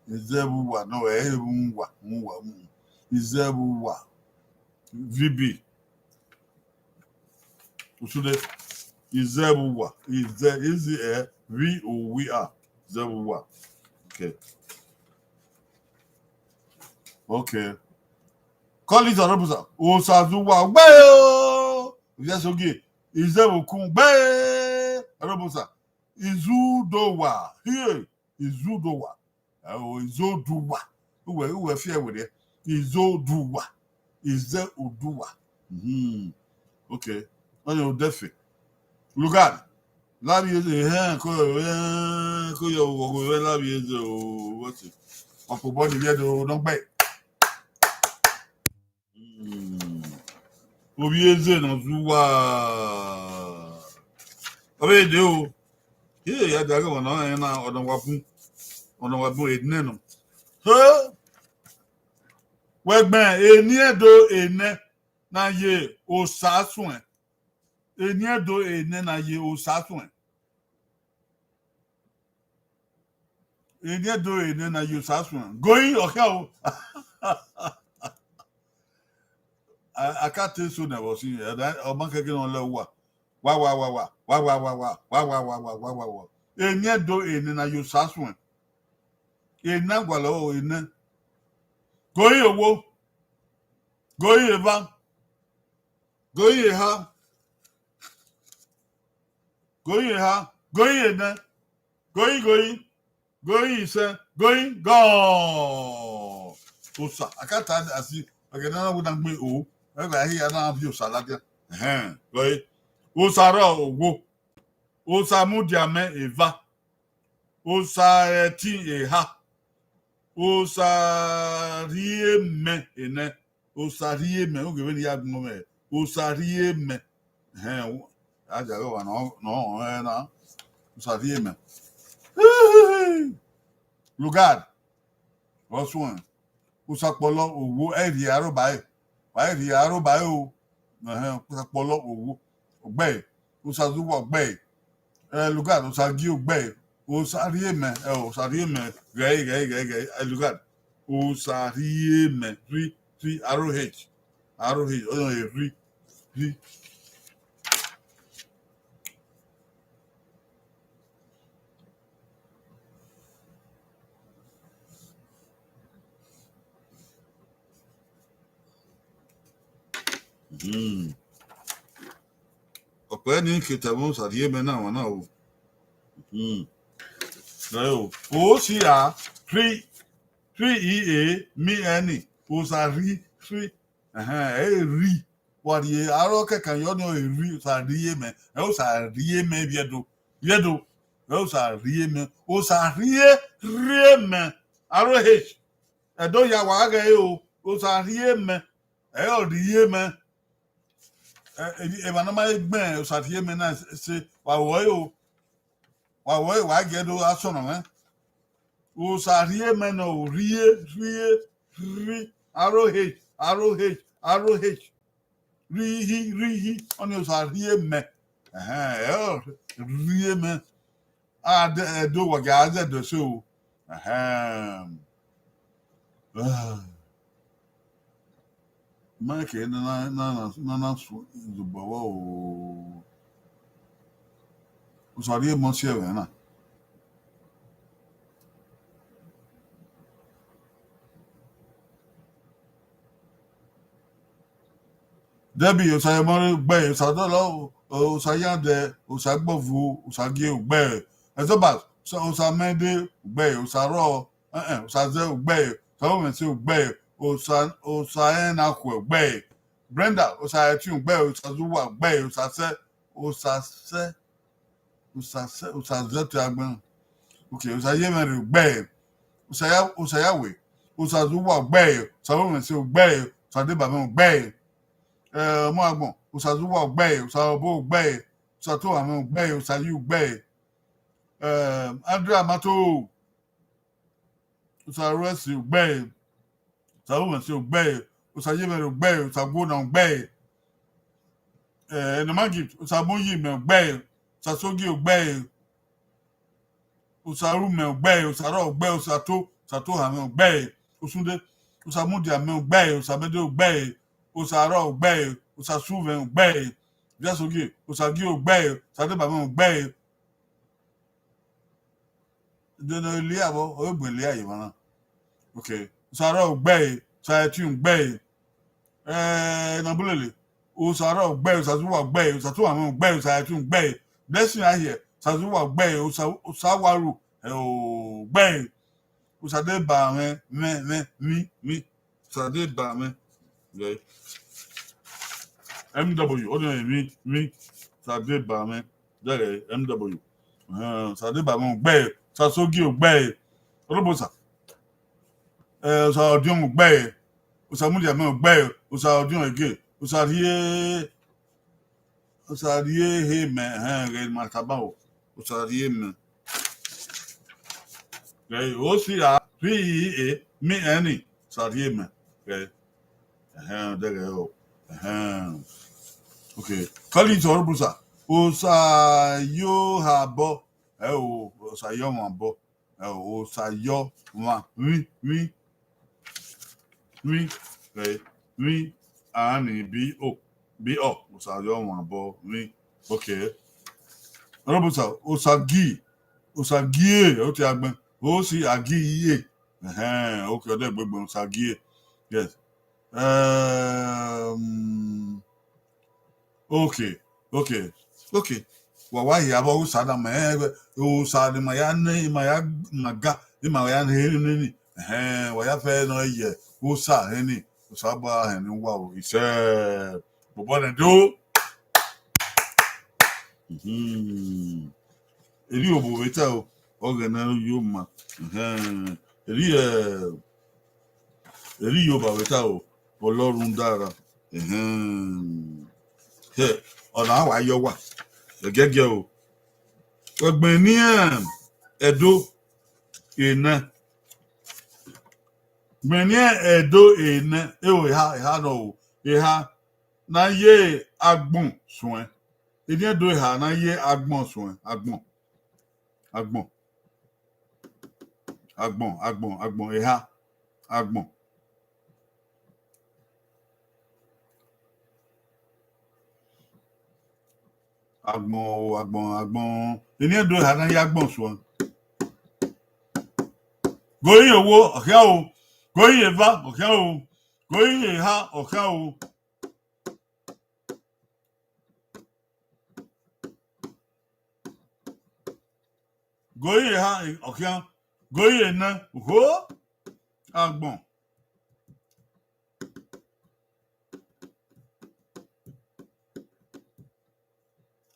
Izẹvbuwa, nọ, ẹ, ẹ, vbuwa, vbuwa, vbuwa. Izẹvbuwa. V B. Usude, Izẹvbuwa, Izẹ, Izi, ẹ, V, O, W, A, Izẹvbuwa. Okay. Okay. Collins Arobusa, Osazuwa, ugbẹe o. Ovia Sogie, Izẹvbukun, ugbẹe. Arobusa, Izudowa, hie, Izudowa. Ẹ o, Izoduwa. Uwẹ, uwẹ fi ẹwẹrẹ. Izoduwa. Izẹoduwa. Mhm. Okay. Ọni odẹfe. Lugard. Lavbieze, ehẹn, ko, ehẹn, ko yọ vbe ọghe Lavbieze o, what? Ọkpobọ ni vbiẹ do nọ gbe. Mm. Ovbi eze ne ọ zẹ uwa. Ọ vbe dee o. Iye ya dia ghe ọmwa na rẹn na, ọna wa bun. Ọna wa bun enẹ nọ. He! Wẹ gbẹn, eni Ẹdo enẹ na ye Osa suẹn. Eni Ẹdo enẹ na ye Osa suẹn. Eni Ẹdo enẹ na ye Osa suẹn. Going ọkhia o. I, I can't take so nervous in here. Ọ ma kẹkẹ ne ọ lẹ uwa. Wa, wa, wa, wa. Wa, wa, wa, wa. Wa, wa, wa, wa. Wa, wa, wa. Eni Ẹdo enẹ na ye Osa suẹn. Eni agualọ o enẹ. Going owo. Going eva. Going eha. Going eha. Going enẹ. Going, going. Going isẹ, going, gọọ. Osa, akata asi, ẹghẹ ne a na wẹ na gbe o, ẹghẹ a hia na viọ Osa ladian. Ẹhẹn, gọe. Osa rrọọ owo. Osa mudia mẹ eva. Osa ẹtin eha. Osa rhie mẹ enẹ. Osa rhie mẹ, oghẹ vbene I ya gbẹn mwẹ, Osa rhie mẹ. Ẹhẹn, a dia ghe ọmwa nọ, nọ, ẹ na, Osa rhie mẹ. Lugard, ọ suẹn, Osa kpọlọ owo, ẹ rhie aro ba ẹre, wa rhie aro ba ẹre o. Ẹhẹn, Osa kpọlọ owo, ugbẹe, Osa zuwa ugbẹe. Ẹ, Lugard, Osa gie ugbẹe, Osa rhie mẹ, ẹ, Osa rhie mẹ, ghẹ, ghẹ, ghẹ, ghẹ, ẹ, Lugard. Osa rhie mẹ, rhi, rhi, aro H, aro H, ọyọn rhi, rhi. Hmm. Ọkpẹ ni ke tẹmwẹ Osa rhie mẹ na wan na o. Hmm. Ẹ o, o si a, rhi, rhi, i, e, mi, ẹ ni, Osa rhi, rhi. Ẹhẹn, ẹ i rhi. Wa rhie, aro kẹkan yọ ni ọ i rhi, Osa rhie mẹ. Ẹ Osa rhie mẹ vbiẹ do, vbiẹ do. Ẹ Osa rhie mẹ, Osa rhie, rhie mẹ. Aro H. Ẹdo ya wa ghẹ o, Osa rhie mẹ. Ẹ ọ rhie mẹ. Ẹ, ẹ, emwa ne ọ ma he gbẹn Osa rhie mẹ na se, wa ruẹ o. Wa ruẹ, wa gie do gha sọnnọ mwẹ. Osa rhie mẹ nọ o, rhie, rhie, rhi, aro H, aro H, aro H. Rhi, rhi, rhi, ọnii Osa rhie mẹ. Ẹhẹn, ẹ ọ rhie mẹ. A de, Ẹdo wa gie a zẹ do ẹse o. Ẹhẹn. Ah. Ma ke na, na, na, na, na, na su zobọ vbọ o. Osa rhie mẹ si ẹmwẹ na. Debbie, Osa ye mọ rre, ugbẹe, Osa dọlọ, Osa ya dẹ, Osa gbọvu, Osa gie, ugbẹe. Ẹzọba, Osa, Osa mẹ dee, ugbẹe, Osa rrọọ, ẹn, ẹn, Osa zẹ, ugbẹe, Osa ru mwẹ ẹse, ugbẹe, Osa, Osa rẹn na khuẹ, ugbẹe. Brenda, Osa ẹtin, ugbẹe, Osa zuwa, ugbẹe, Osa sẹ, Osa sẹ, Osa sẹ, Osa zẹ te agbọn. Okay, Osa ye mwẹ rre, ugbẹe, Osa ya, Osa ya we, Osa zuwa, ugbẹe, Osa ru mwẹ ẹse, ugbẹe, Osa deba mwẹ, ugbẹe. Eh, ọmọ agbọn, Osa zuwa, ugbẹe, Osa rhọbo, ugbẹe, Osa to mwẹ, ugbẹe, Osa yi, ugbẹe. Eh, Andrea Mato, Osa ru ẹse, ugbẹe, Osa ru mwẹ ẹse, ugbẹe, Osa ye mwẹ rre, ugbẹe, Osa guo na, ugbẹe. Eh, Enoma Gift, Osa mu yi mẹ, ugbẹe, Osa sogie, ugbẹe, Osa ru mẹ, ugbẹe, Osa rrọọ, ugbẹe, Osa to, Osa to ha mwẹ, ugbẹe. Osunde, Osa mudia mẹ, ugbẹe, Osa mẹ dee, ugbẹe, Osa rrọọ, ugbẹe, Osa su mwẹ, ugbẹe. Viasogie, Osa gie, ugbẹe, Osa deba mwẹ, ugbẹe. Dene Elia vbọ, ọ gbe Elia ye emwa na. Okay. Osa rrọọ, ugbẹe, Osa ẹtin, ugbẹe. Eh, Nabulele, Osa rrọọ, ugbẹe, Osa zuwa, ugbẹe, Osa to mwẹ, ugbẹe, Osa ẹtin, ugbẹe. Blessing Ahiẹ, Osa zuwa, ugbẹe, Osa, Osa wa ru, eh, ugbẹe. Osa deba mwẹ, mwẹ, mwẹ, mi, mi. Osa deba mwẹ. Yeah. M W, ọ ni mwẹ, mi, mi. Osa deba mwẹ. Dẹghẹ M W. Ẹhẹn, Osa deba mwẹ, ugbẹe, Osa sogie, ugbẹe. Ọrọbosa. Eh, Osa ọdiọn, ugbẹe, Osa mudia mẹ, ugbẹe, Osa ọdiọn ege, Osa rhie, Osa rhie he mẹ, ẹhẹn, ghẹ ma tama o, Osa rhie mẹ. Ghẹ o si a, rhie e, mi ẹni, Osa rhie mẹ. Ghẹ, ẹhẹn, dẹghẹ o, ẹhẹn. Okay, Collins Ọrọbosa, Osa yo ha bọ, ẹ o, Osa yo mwa bọ. Ẹ o, Osa yọ mwa, vbi, vbi, vbi, ẹ, vbi, a ni bi o, bi ọ, Osa yọ mwa bọ, vbi. Okay. Ọrọbosa, Osa gi, Osa gie, o te agbẹn, o si a gi iye. Ẹhẹn, okay, ọ dẹ gbegbe, Osa gie. Yes. Um, okay, okay, okay. Wa wa hia vbe Osa na, ma rẹn, Osa ni ma ya ne, ma ya, ma ga, ni ma ya ne, ne, ne. Ẹhẹn, wa ya fẹ nọ ye Osa hẹ ni, Osa ba hẹ ni wa o, isẹ, bọbọ nẹ do. Mhm. Eri obo vbe ta o, ọghẹnẹ yo ma. Ẹhẹn, eri, eh, Eri Yoruba vbe ta o, Ọlọrun dara. Ẹhẹn. Hẹ, ọna wa yọ wa. Ẹgẹgẹ o. Ẹgbẹn ni Ẹdo enẹ. Ẹgbẹn ni Ẹdo enẹ. Eo, eha, eha nọ o. Eha na ye agbọn suẹn. Eni Ẹdo eha na ye agbọn suẹn. Agbọn. Agbọn. Agbọn, agbọn, agbọn, eha. Agbọn. Agbọn o, agbọn, agbọn. Eni Ẹdo eha na ya agbọn suẹn. Gori ye owo, ọ khian o. Gori ye eva, ọ khian o. Gori ye eha, ọ khian o. Gori ye eha, ọ khian. Gori ye enẹ, oho. Agbọn.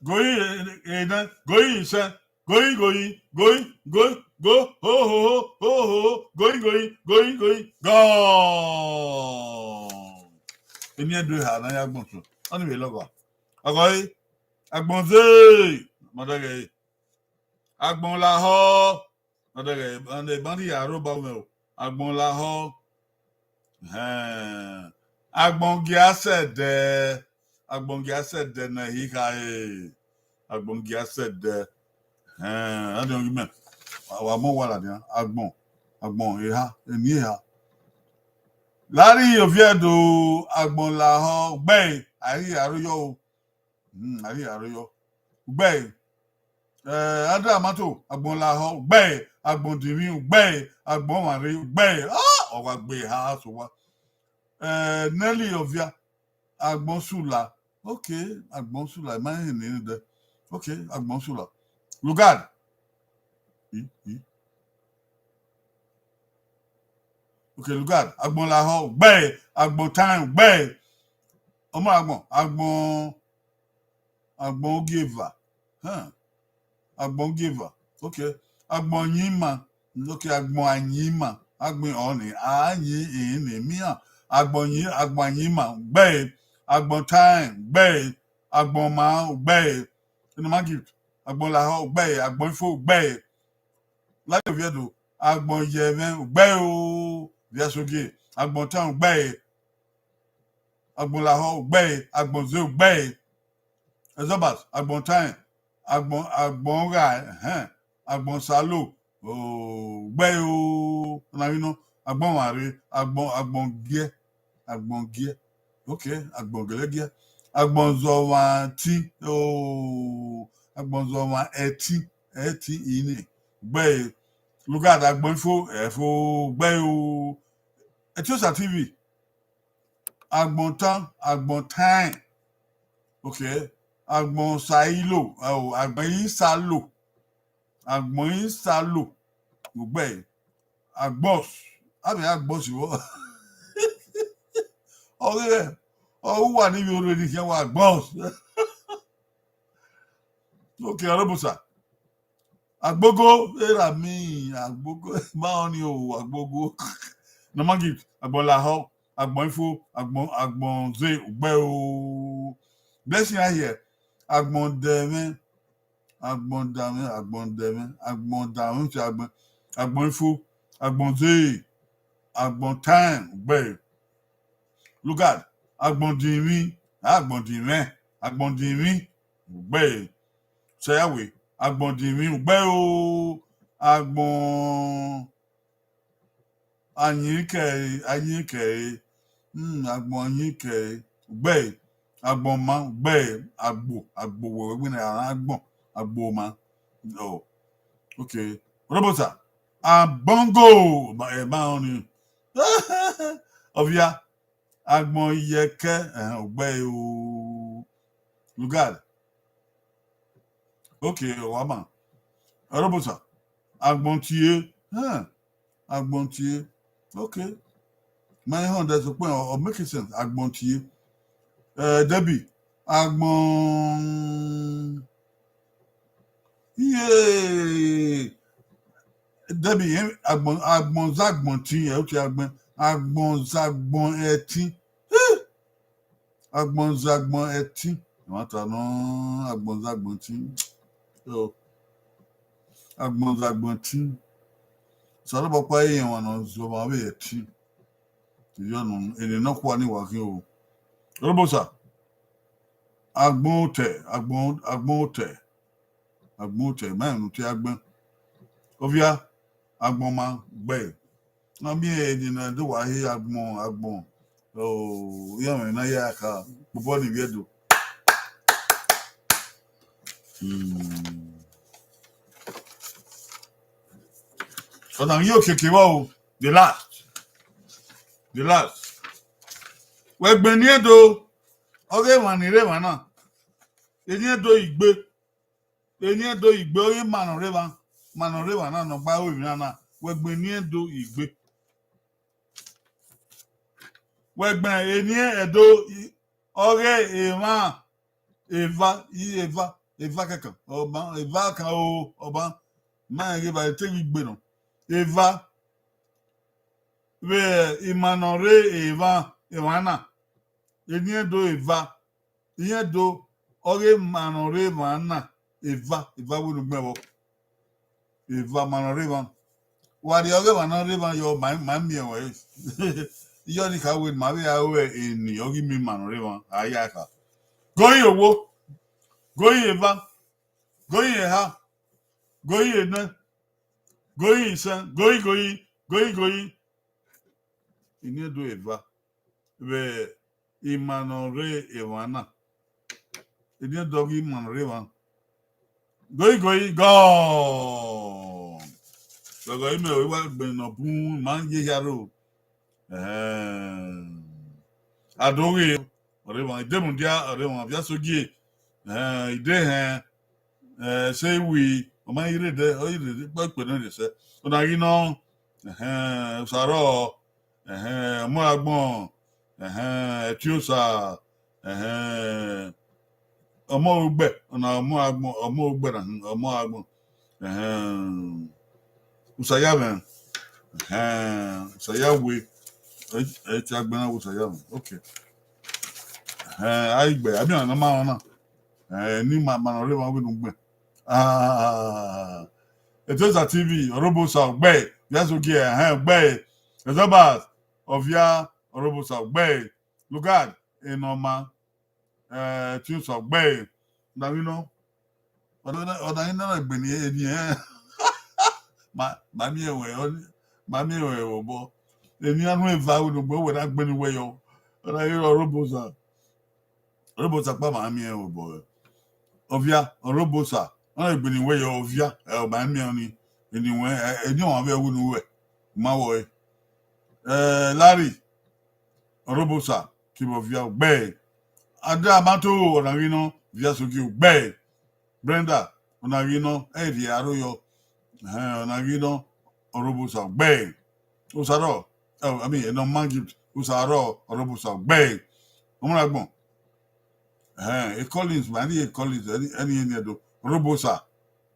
Gori ye enẹ, gori ye isẹ, gori, gori, gori, gori, go, ho, ho, ho, ho, ho, gori, gori, gori, gori, gọ. Eni Ẹdo eha na ya agbọn suẹn. Ọni vbe lọghọ. Ọghọ ẹre, agbọn ze, ma dẹghẹ ẹre. Agbọn lahọ, ma dẹghẹ ẹre, ma dẹghẹ ẹre, ma dẹghẹ ẹre, aro ba mwẹ o. Agbọn lahọ. Ẹhẹn. Agbọn gia sẹ ẹdẹ. Agbọn gia sẹ ẹdẹ ne I kha re. Agbọn gia sẹ ẹdẹ. Ẹhẹn, a dẹ ọghe mẹ. Wa, wa mọ wa ladian. Agbọn, agbọn eha, eni eha. Lari ovbi Ẹdo, agbọn lahọ, ugbẹre, a ghi aro yọ o. Hmm, a ghi aro yọ. Ugbẹre. Eh, Adamato, agbọn lahọ, ugbẹre, agbọn dinmwi, ugbẹre, agbọn ọmwa rre, ugbẹre. Ah, ọ wa gbe eha so wa. Eh, Nelly Ovia, agbọn sula. Okay, agbọn sula, I ma rẹn nene dẹ. Okay, agbọn sula. Lugard. I, i. Okay, Lugard, agbọn lahọ, ugbẹre, agbọn time, ugbẹre. Ọmọ agbọn, agbọn, agbọn ogieva. Huh. Agbọn ogieva. Okay. Agbọn ayinma. Okay, agbọn ayinma. Agbọn ọni, ayin, ini, mian. Agbọn yin, agbọn ayinma, ugbẹre. Agbọn time, ugbẹre. Agbọn ọma, ugbẹre. Ene ma gift. Agbọn lahọ, ugbẹre. Agbọn ifo, ugbẹre. Lari ovbi Ẹdo, agbọn ye ẹmwẹ, ugbẹre o, vbe asogie, agbọn time, ugbẹre, agbọn lahọ, ugbẹre, agbọn ze, ugbẹre, Ẹzọbas, agbọn time, agbọn, agbọn gha, ẹhẹn, agbọn salo, o, ugbẹre o, na vbe nọ, agbọn mwa rre, agbọn, agbọn giẹ, agbọn giẹ. Okay, agbọn gẹlẹgiẹ. Agbọn zọmwa ẹtin, o, agbọn zọmwa ẹtin, ẹtin ini, ugbẹre. Lugard, agbọn ifo, ẹfo, ugbẹre o. Etiosa T V, agbọn tan, agbọn time. Okay, agbọn sailo, o, agbọn isalo. Agbọn isalo, ugbẹre. Agbọs, avbe agbọs vbọ. Ọ ghi rẹ, ọ uwa ni vbe orre ni khian wa agbọs. Okay, Ọrọbosa. Agbogo, erha mi, agbogo, ma ọni o, agbogo. Normal gift, agbọn lahọ, agbọn ifo, agbọn, agbọn ze, ugbẹre o. Blessing Ahiẹ, agbọn dẹmwẹ, agbọn dẹmwẹ, agbọn dẹmwẹ, agbọn dẹmwẹ, agbọn, agbọn ifo, agbọn ze, agbọn time, ugbẹre. Lugard, agbọn dinmwi, agbọn dinmwẹ, agbọn dinmwi, ugbẹre. Sẹyawe, agbọn dinmwi, ugbẹre o, agbọn ayin kẹre, ayin kẹre, hmm, agbọn ayin kẹre, ugbẹre, agbọn ọma, ugbẹre, agbo, agbo wẹ wẹ ne a rhan agbọn, agbo ọma. Oh, okay. Ọrọbosa, abọngo, ma, ẹ ma ọni. Ovia, agbọn iyẹkẹ, ẹhẹn, ugbẹre o. Lugard. Okay, ọ wa ma. Ọrọbosa, agbọn tie, ẹhẹn, agbọn tie. Okay. Ma i họn dẹ sokpan, ọ, ọ make sense, agbọn tie. Eh, Debbie, agbọn, iye, Debbie, eh, agbọn, agbọn zagbọn tin, ẹ, o ti agbọn, agbọn zagbọn ẹtin. Eh! Agbọn zagbọn ẹtin. Ẹmwata nọ, agbọn zagbọn ẹtin. So, agbọn zagbọn ẹtin. Osanobua ọkpa i rẹn emwa ne ọ zẹ ọmwa vbe ẹtin. Iyọnu, eni nọkhua ni wa khin o. Ọrọbosa, agbọn otẹ, agbọn, agbọn otẹ, agbọn otẹ, ma rẹn ne u tie agbọn. Ovia, agbọn ọma, ugbẹre. Na miẹn eni ne do wa he agbọn agbọn. O, iran mwẹ na ya kha, bọbọ ni vbiẹ do. Hmm. Ọna ghi okiekie vbọ o, the last. The last. Wẹ gbẹn eni Ẹdo, ọghe emwa ni rre emwa na. Eni Ẹdo igbe. Eni Ẹdo igbe, ọghe ima nọ rre emwa, ima nọ rre emwa na ne ọ gba ru emwi na na. Wẹ gbẹn eni Ẹdo igbe. Wẹ gbẹn eni Ẹdo i-, ọghe emwa eva, i eva, eva kẹkan, ọma, eva kan o, ọma, ma rẹn ghe evba, te ghi gbe nọ. Eva, vbe ima nọ rre emwa, emwa na, eni Ẹdo eva, eni Ẹdo, ọghe ima nọ rre emwa na, eva, eva wẹ ne u gbẹn vbọ. Eva ima nọ rre emwa. Wa rhie ọghe emwa nọ rre emwa yọ, ma, ma miẹn ruẹ. Iyọ ni kha wẹ ne ma vbe a ru eni, ọghe ima nọ rre emwa, a ya kha. Goi owo, goi eva, goi eha, goi enẹ, goi isẹn, goi, goi, goi, goi. Eni Ẹdo eva. Vbe ima nọ rre emwa na. Eni Ẹdo ọghe ima nọ rre emwa. Goi, goi, gọ. Gọgọ imẹ wa gbẹn nọ bun, ma ye hia ro. Ẹhẹn. Adoghe, ọrre emwa, Idemudia, ọrre emwa, Viasogie, ẹhẹn, Idehẹn, eh, Sewi, ọ ma i rre dẹ, ọ i rre dẹ, ikpọ ikpe ne ọ rhie sẹ. Ọna ghi nọ, ẹhẹn, Usarọ, ẹhẹn, Ọmọragbọn, ẹhẹn, Ẹtiosa, ẹhẹn, Ọmọ Ugbẹ, ọna Ọmọragbọn, Ọmọ Ugbẹ na, Ọmọragbọn, ẹhẹn, Usayamwẹ, ẹhẹn, Usayawe, ẹ, ẹ, te a gbẹn na vbe Usayamwẹ, okay. Ẹhẹn, a i gbe, a miẹn ọna ne ọ ma rẹn na. Ẹhẹn, eni ima, ima nọ rre emwa wẹ ne u gbẹn. Ah, Etiosa T V, Ọrhobosa, ugbẹe, Viasogie, ẹhẹn, ugbẹe, Ezobas, Ovia, Ọrhobosa, ugbẹe, Lugard, Enọma, eh, Etiosa, ugbẹe, ọna ghi nọ, ọna ghi nọ, ọna ghi nọ egbe ni eni ẹnrẹn. Ma, ma miẹn ruẹ, ọ ni, ma miẹn ruẹ vbe obọ. Eni a nu eva wẹ ne u gbẹn, wẹ na gbẹn ni wẹ yọ. Ọna ghi rre Ọrhobosa. Ọrhobosa ọkpa ma miẹn vbe obọ. Ovia, Ọrhobosa, ọna egbe ni wẹ yọ Ovia, ẹ, ọ ma miẹn ọni, eni wẹ, ẹ, eni ọmwa vbe ẹwu ne uwẹ, u ma wọẹ. Eh, Larry, Ọrhobosa, kevbe Ovia, ugbẹe. Adamato, ọna ghi nọ, Viasogie, ugbẹe. Brenda, ọna ghi nọ, ẹ i rhie aro yọ. Ẹhẹn, ọna ghi nọ, Ọrhobosa, ugbẹe. Usarọ, eh, I mean, Enọma Gift, Usarọ, Ọrhobosa, ugbẹe. Ọmọragbọn. Ẹhẹn, e Collins, ma ni e Collins, ẹni, ẹni, ẹni Ẹdo, Ọrhobosa.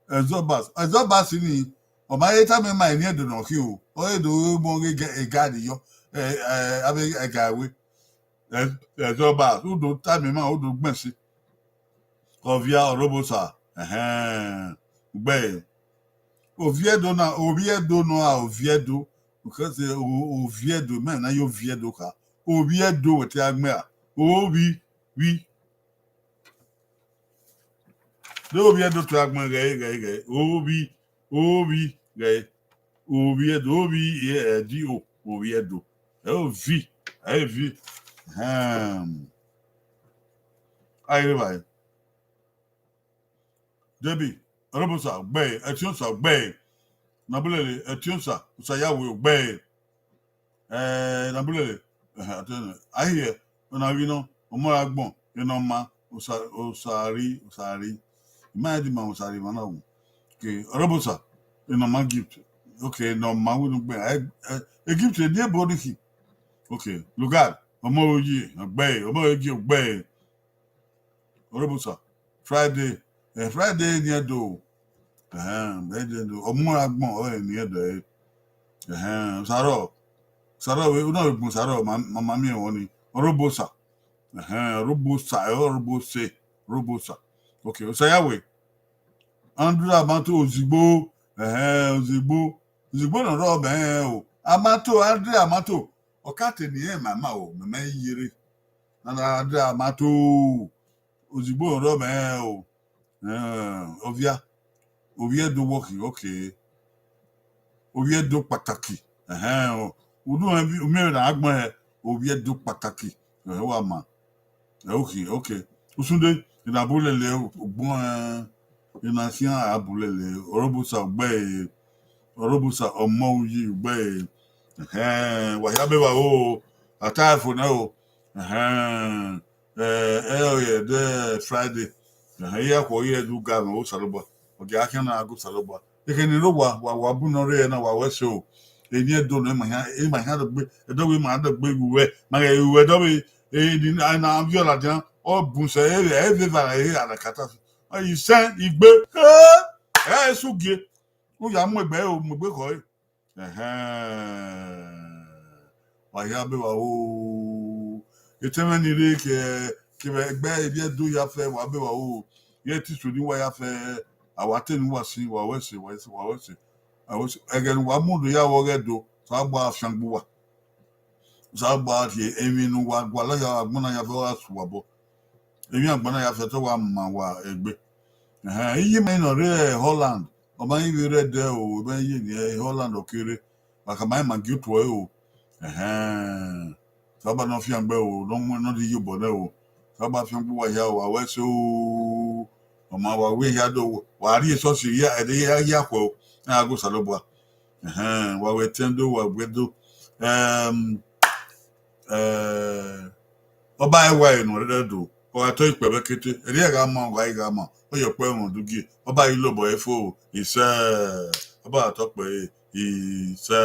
Ezobas, Ezobas ni, ọ ma he tama ima eni Ẹdo ne ọ khin o, ọ he do mu ọghe ga-, egari yọ, ẹ, ẹ, avbe ẹga ẹwe. Ẹ, Ezobas, u do tama ima, u do gbẹn ẹse. Ovia, Ọrhobosa, ẹhẹn, ugbẹe. Oviedo na, Oviedo nọ a, Oviedo, because, eh, o-, Oviedo, mẹ na ye Oviedo kha. Oviedo wẹ te a gbẹn a, Ovbi, vbi. De Oviedo te a gbẹn ghẹ, ghẹ, ghẹ, Ovbi, Ovbi, ghẹ, Oviedo, Ovbi, eh, eh, D O, Oviedo. Ẹ Ovbi, ẹ Ovbi. Ahem. A i re evbare. Debi, Ọrhobosa, ugbẹe, Etiosa, ugbẹe. Nabulele, Etiosa, Usayawe, ugbẹe. Eh, Nabulele, eh, atene, a i hiẹ, ọna ghi nọ, Ọmọragbọn, Enọma, Osa-, Osari, Osari. I ma rẹn de ima Osari emwa na wu. Okay, Ọrhobosa, Enọma Gift. Okay, Enọma wẹ ne u gbẹn. Eh, eh, e Gift, eni ebo ni khin. Okay, Lugard, Ọmọroye, ugbẹe, Ọmọroye, ugbẹe. Ọrhobosa, Friday, eh, Friday eni Ẹdo. Ẹhẹn, eni Ẹdo. Ọmọragbọn, ọ eni Ẹdo ẹre. Ẹhẹn, Usarọ. Usarọ vbe, u na vbe gbẹn Usarọ, ma, ma, ma miẹn ruẹ ọni. Ọrhobosa. Ẹhẹn, Ọrhobosa, ẹ, Ọrhobose, Ọrhobosa. Okay, Osayawe. Andrew Amato Ozigbo. Ẹhẹn, Ozigbo. Ozigbo ne ọ rrọọ mẹ rẹn o. Amato, Andrew Amato. Ọ ka te ne irẹn ma ma o, mẹ ma ye rre. Nana Andrew Amato. Ozigbo ne ọ rrọọ mẹ rẹn o. Ẹhẹn, Ovia. Oviedo wọkhi, okay. Oviedo kpataki. Ẹhẹn, udu miẹn vbe na gbẹn hẹ, ovbi Ẹdo kpataki, ẹhẹn, wa ma. Ẹ, okay, okay. Usunde, I na bu lele ugbọn, I na khian a bu lele, Ọrọbusa ugbe ẹre, Ọrọbusa ọmọ uyi ugbe ẹre. Ẹhẹn, wa hia be vba o, a ta ẹre fo nẹ o. Ẹhẹn, ẹ, ẹ, ọ ye ẹdẹ Friday. Ẹhẹn, I ya khuọ ye ẹdẹ uga mwẹ Osanobua. Ọ gia khian na gu Osanobua. Ekhẹ ne I rre owa, wa, wa bu nọ rre na, wa wẹ ẹse o. Eni Ẹdo nọ, ima hia, ima hia dọgbe, ẹdọgbe ima dọgbe gu wẹ. Ma ghẹ ru ẹdọgbe, eni na, na viọ ladian, ọ bun sẹ, ẹ, ẹ vbe eva, ẹ, a na kata fi. Ọ, isẹn, igbe, ẹ, ẹ, esu gie. U ya mu egbe, u mu egbe khọe. Ẹhẹn. Wa hia be vba o. Etẹn mwẹ ni rre ke, kevbe ẹgbẹ Ivbi Ẹdo ya fẹ, wa be vba o. Ye te isu ni wa ya fẹ, a wa te ne uwa sin, wa wẹ ẹse, wa wẹ ẹse, wa wẹ ẹse. Ẹghẹ ne uwa mudu ya vbe ọghe Ẹdo, Osanobua fiangbe uwa. Osanobua rhie emwi ne uwa gualọ ya agbọn na ya fẹ, ọ gha su uwa obọ. Emwi agbọn na ya fẹ, te ọ wa ma uwa egbe. Ẹhẹn, iye mẹ ne ọ rre Holland, ọ ma i vbe rre ẹdẹ o, ọ ma i ye ni Holland ọ ke rre, wa khama ima gie otuẹ o. Ẹhẹn, Osanobua ne ọ fiangbe o, ne ọ mu, ne ọ rhie iyobọ nẹ o. Osanobua fiangbe uwa hia o, wa wẹ ẹse o. Ọ ma wa wẹ hia do, wa rhie esọsi hia, ẹdẹ hia ya khuẹ o, a gha gu Osanobua. Ẹhẹn, wa wẹ etẹn do, wa wẹ do. Ẹm, ẹ, ọba ẹwae ne ọ rre Ẹdo, ọ gha tọ ikpẹ vbe kete, erriọ gha ma, ọ gha i gha ma, ọ ye ọkpẹ ẹmwẹ udugie, ọba i lobọ ẹre fo, isẹ, ọba gha tọ kpẹ ẹre, isẹ.